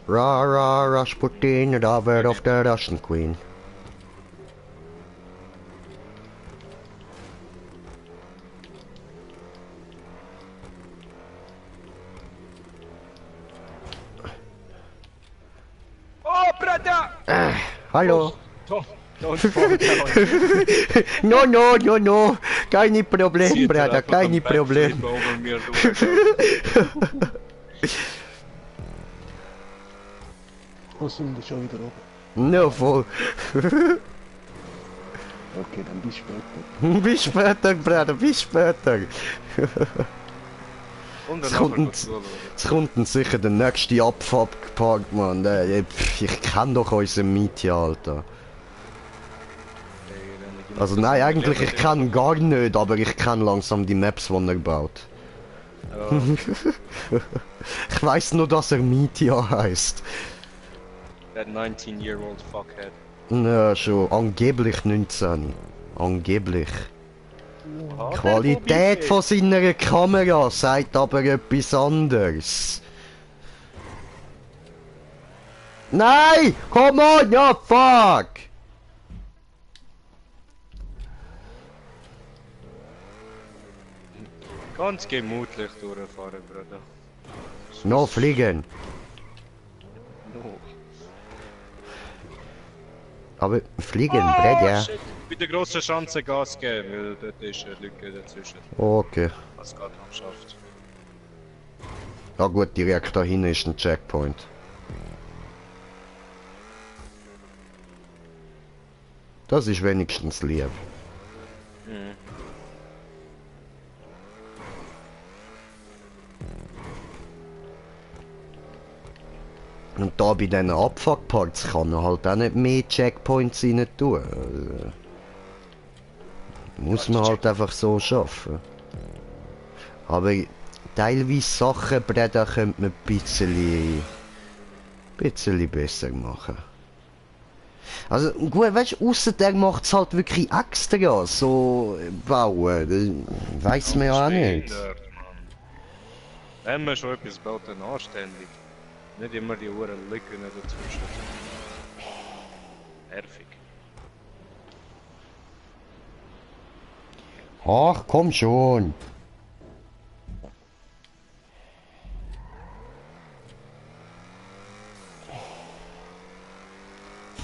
Ra ra Rasputin, Daughter of the Russian Queen. Oh, Brother! Hallo. Don't fall down. No, no, no, no. Keine Problem, Zieht er Bruder, einfach keine einen Problem. Backflip over mir durch. Wo sind wir schon wieder oben? No, voll. Okay, dann bis später. Bis später, Bruder, bis später. Und Es dann kommt, nachher zuschauen. es kommt dann sicher der nächste Abfuck gepackt, Mann. Ich kenn doch unseren Mietje, Alter. Also nein, eigentlich ich kenn gar nicht, aber ich kenn langsam die Maps, die er baut. Ja, Ich weiß nur, dass er Mietje heißt. that 19-year-old fuckhead. Ja, schon angeblich 19. Angeblich. Ah, Die Qualität der von seiner Kamera sagt aber etwas anderes. Nein! Come on, ja fuck! Ganz gemütlich durchfahren, Bruder. No fliegen. No. Aber fliegen, Bruder. Shit. Bei der grossen Chance Gas geben, weil dort ist eine Lücke dazwischen. Okay. Was gerade noch schafft. Ja gut, direkt da hinten ist ein Checkpoint. Das ist wenigstens lieb. Mhm. Und da bei diesen Abfuckparts kann man halt auch nicht mehr Checkpoints rein tun. Also, muss man halt einfach so schaffen. Aber teilweise Sachen, Breda, könnte man ein bisschen besser machen. Also gut, weißt du, ausser der macht es halt wirklich extra so bauen. Das weiss man ja auch nicht. Behindert, Mann. Wenn man schon etwas baut, dann anständig. Nicht immer die Uhren Lücken dazwischen. Nervig. Ach, komm schon.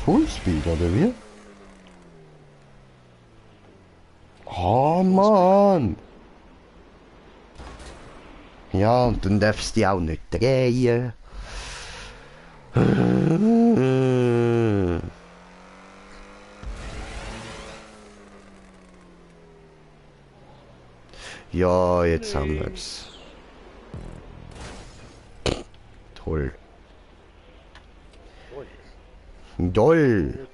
Fullspeed, oder wie? Oh Mann! Ja, und dann darfst du die auch nicht drehen. Ja, jetzt haben wir's. Toll. Toll.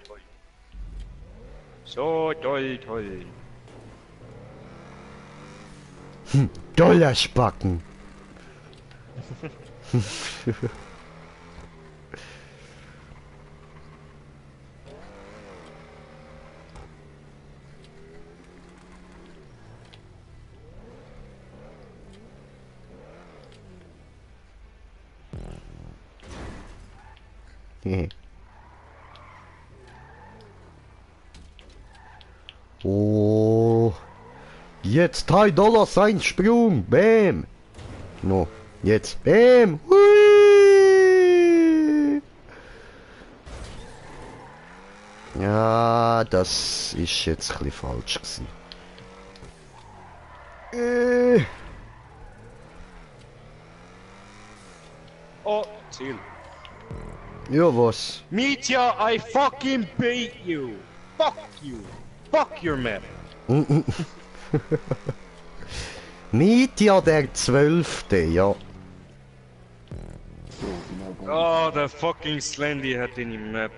So toll, toll. Dollarspacken. Oh. Jetzt $3 sein Sprung. Bam. No. Jetzt. Bam. Hui. Ja, das ist jetzt ein bisschen falsch gewesen. Oh, Ziel. Ja, was? Mitya, I fucking beat you. Fuck you. Fuck your map. Mitya der 12. Ja. So, genau. Oh, der fucking Slendy hat deine Map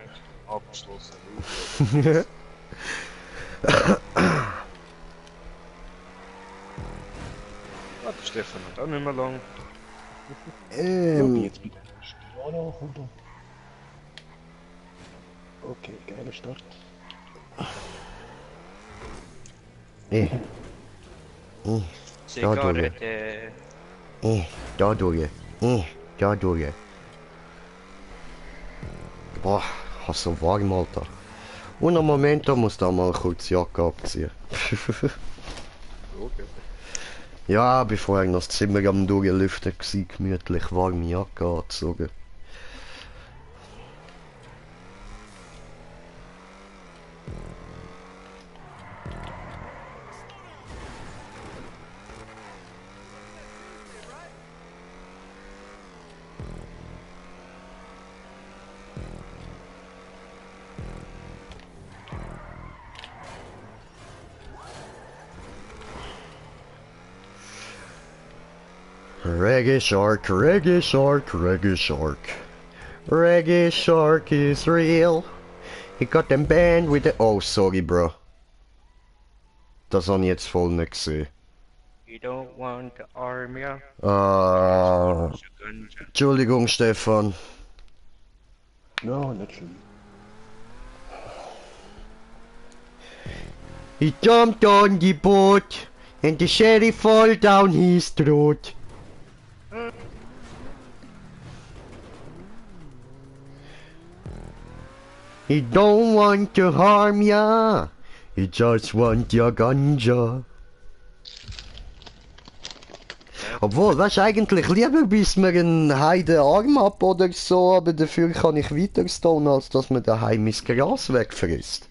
abgeschlossen. Warte, Stefan hat auch nicht mehr lang. Jetzt bitte. Spiano, oder? Okay, geiler Start. Zigarette. Da durch. Da durch. Boah, hast so warm, Alter. Und am Moment, da muss da mal kurz die Jacke abziehen. Okay. Ja, bevor ich das Zimmer am durchlüften war, gemütlich warme Jacke angezogen. Reggae shark, reggae shark, reggae shark. Reggae shark is real. He got them banned with the... Oh, sorry, bro. Das habe ich jetzt voll nicht gesehen. You don't want the army. Entschuldigung, Stefan. No, nicht schlimm. He jumped on the boat and the sheriff fall down his throat. He don't want to harm ya. He just want your ganja. Obwohl, weißt du, eigentlich lieber bis mir einen heiden Arm ab oder so, aber dafür kann ich weiter stonen, als dass man daheim mein Gras wegfrisst.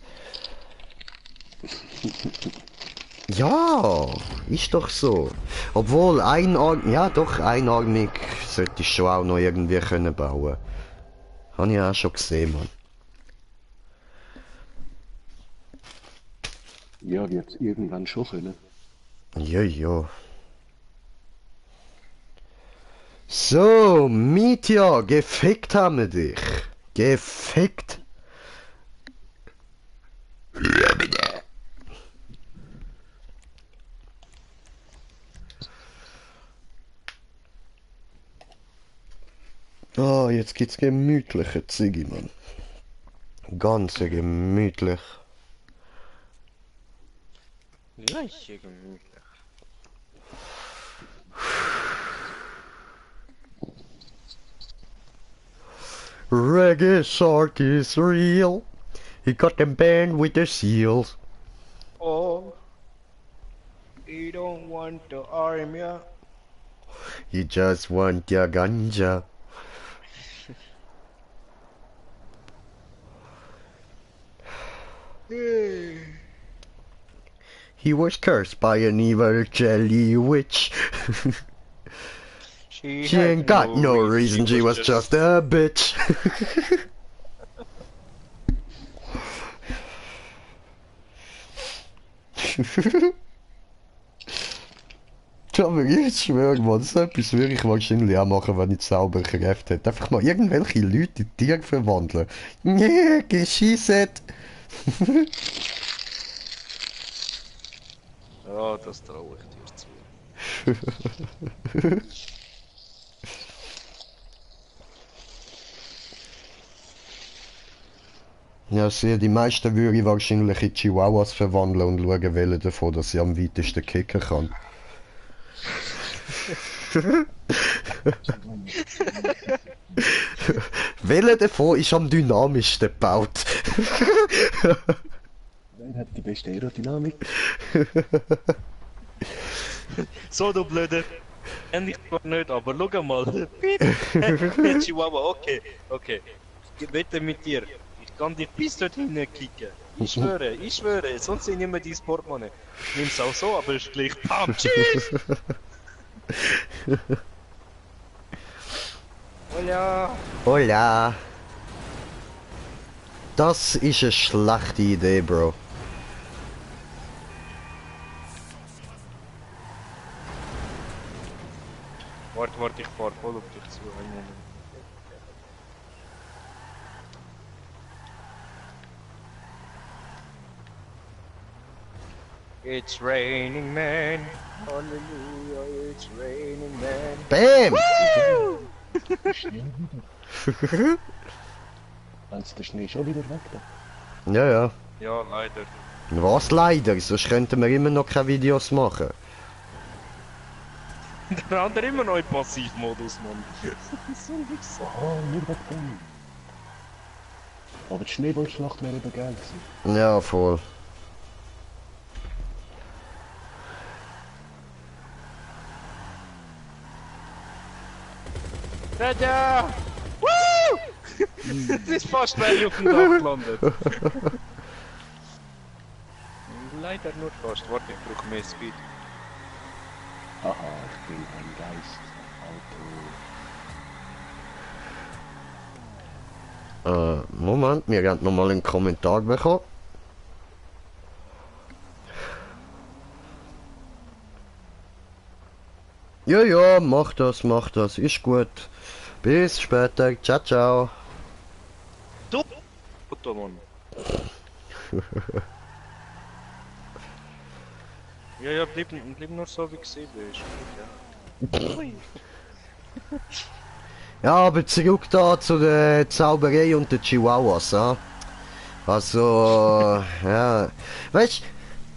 Ja, ist doch so. Obwohl, ja doch, einarmig sollte ich schon auch noch irgendwie können bauen. Habe ich auch schon gesehen, Mann. Ja, wird irgendwann schon können. Ja, ja. So, Mitya, gefickt haben wir dich. Gefickt. Ah, jetzt gibt's gemütliche Ziggy, Mann. Ganz gemütlich. Ja, ist hier gemütlich. Reggae shark is real. He got them banned with the seals. Oh, you don't want the army. You just want your ganja. He was cursed by an evil jelly witch. She ain't got no reason, she was just a bitch. Aber ich schwöre mal, so etwas würde ich wahrscheinlich auch machen, wenn ich sauber Kräfte hätte. Einfach mal irgendwelche Leute in Tiere verwandeln. Nee, geschissen. Ja, das traue ich dir zu. Ja, sehe, die meisten würde ich wahrscheinlich in Chihuahuas verwandeln und schauen, welche davon, dass sie am weitesten kicken kann. Welcher davon ist am dynamischsten gebaut? Wer hat die beste Aerodynamik? So, du Blöder. Kenn ich zwar nicht, aber schau mal. Chihuahua, okay, okay. Ich wette mit dir. Ich kann dich bis dorthin kicken. Ich schwöre, sonst sind immer dein Portemonnaie. Ich nehm's auch so, aber ist gleich Pam, tschüss! Hola! Hola. Das ist eine schlechte Idee, Bro. Warte, ich fahr voll auf dich zu. Einen Moment. It's raining man. Hallelujah, it's raining man. Bam! Als der Schnee schon wieder weg da. Ja, ja. Ja, leider. Was leider, sonst könnten wir immer noch keine Videos machen. Der andere immer noch im Passivmodus, Mann. Was soll ich sagen? Oh, nicht wegkommen. Aber die Schneeballschlacht wäre eben geil gewesen. Ja, voll. Tada! Woo! Das ist fast weil auf dem Dach gelandet. Leider nur fast. Warte, ich brauche mehr Speed. Haha, ich bin ein Geist. Auto. Moment, wir haben nochmal einen Kommentar bekommen. Ja, ja, mach das, ist gut. Bis später, ciao, ciao. Du! Mann. Ja, bleib nur so wie gesehen bist. Ja. Ja, aber zurück da zu der Zauberei und den Chihuahuas, ja. Also, ja. Weißt,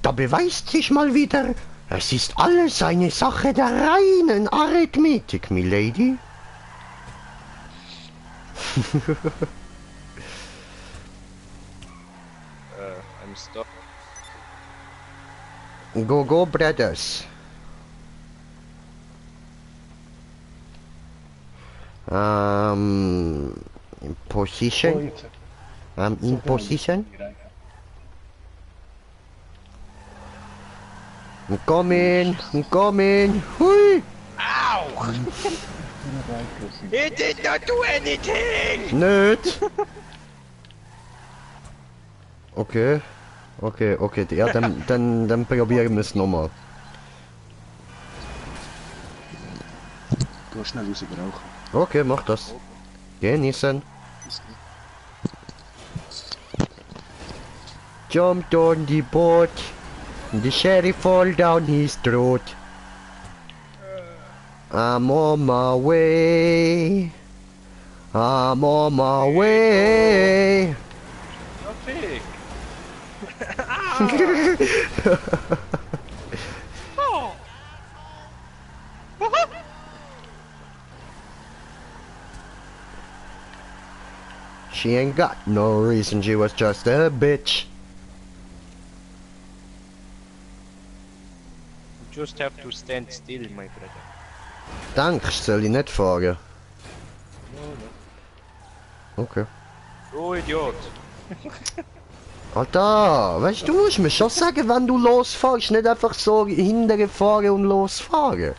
da beweist sich mal wieder, es ist alles eine Sache der reinen Arithmetik, milady. I'm stuck. Go, brothers. In position. Oh, jetzt. In position. I'm coming. Hui! Ow! It did not do anything! Nicht. Okay. Ja, dann probieren wir es nochmal. Geh schnell raus rauchen. Okay, mach das. Genießen. Jumped on the boat. The sheriff fall down his throat. I'm on my way. Traffic! She ain't got no reason, she was just a bitch. You just have to stand still, my brother. Denkst, soll ich nicht fahren? Okay. Oh, Idiot! Alter, weißt du, musst mir schon sagen, wenn du losfährst, nicht einfach so hinterher fahren und losfahren.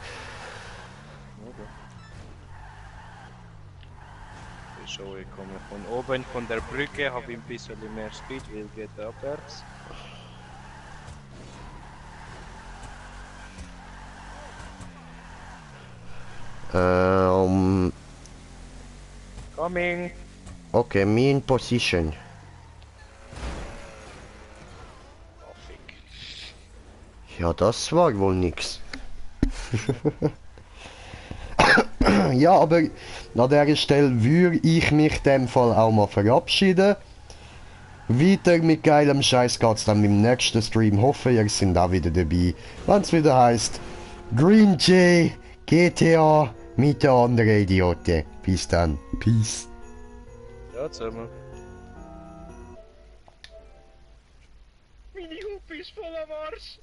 So, ich komme von oben von der Brücke, habe ein bisschen mehr Speed, will geht abwärts. Coming! Okay, me in position. Oh, fick. Ja, das war wohl nix. Ja, aber an dieser Stelle würde ich mich in dem Fall auch mal verabschieden. Weiter mit geilem Scheiß geht's dann im nächsten Stream. Hoffe, ihr seid auch wieder dabei, wenn es wieder heißt Green J, GTA mit den anderen Idioten. Bis dann. Peace. Ja, zusammen. Meine Hupe ist voll am Arsch.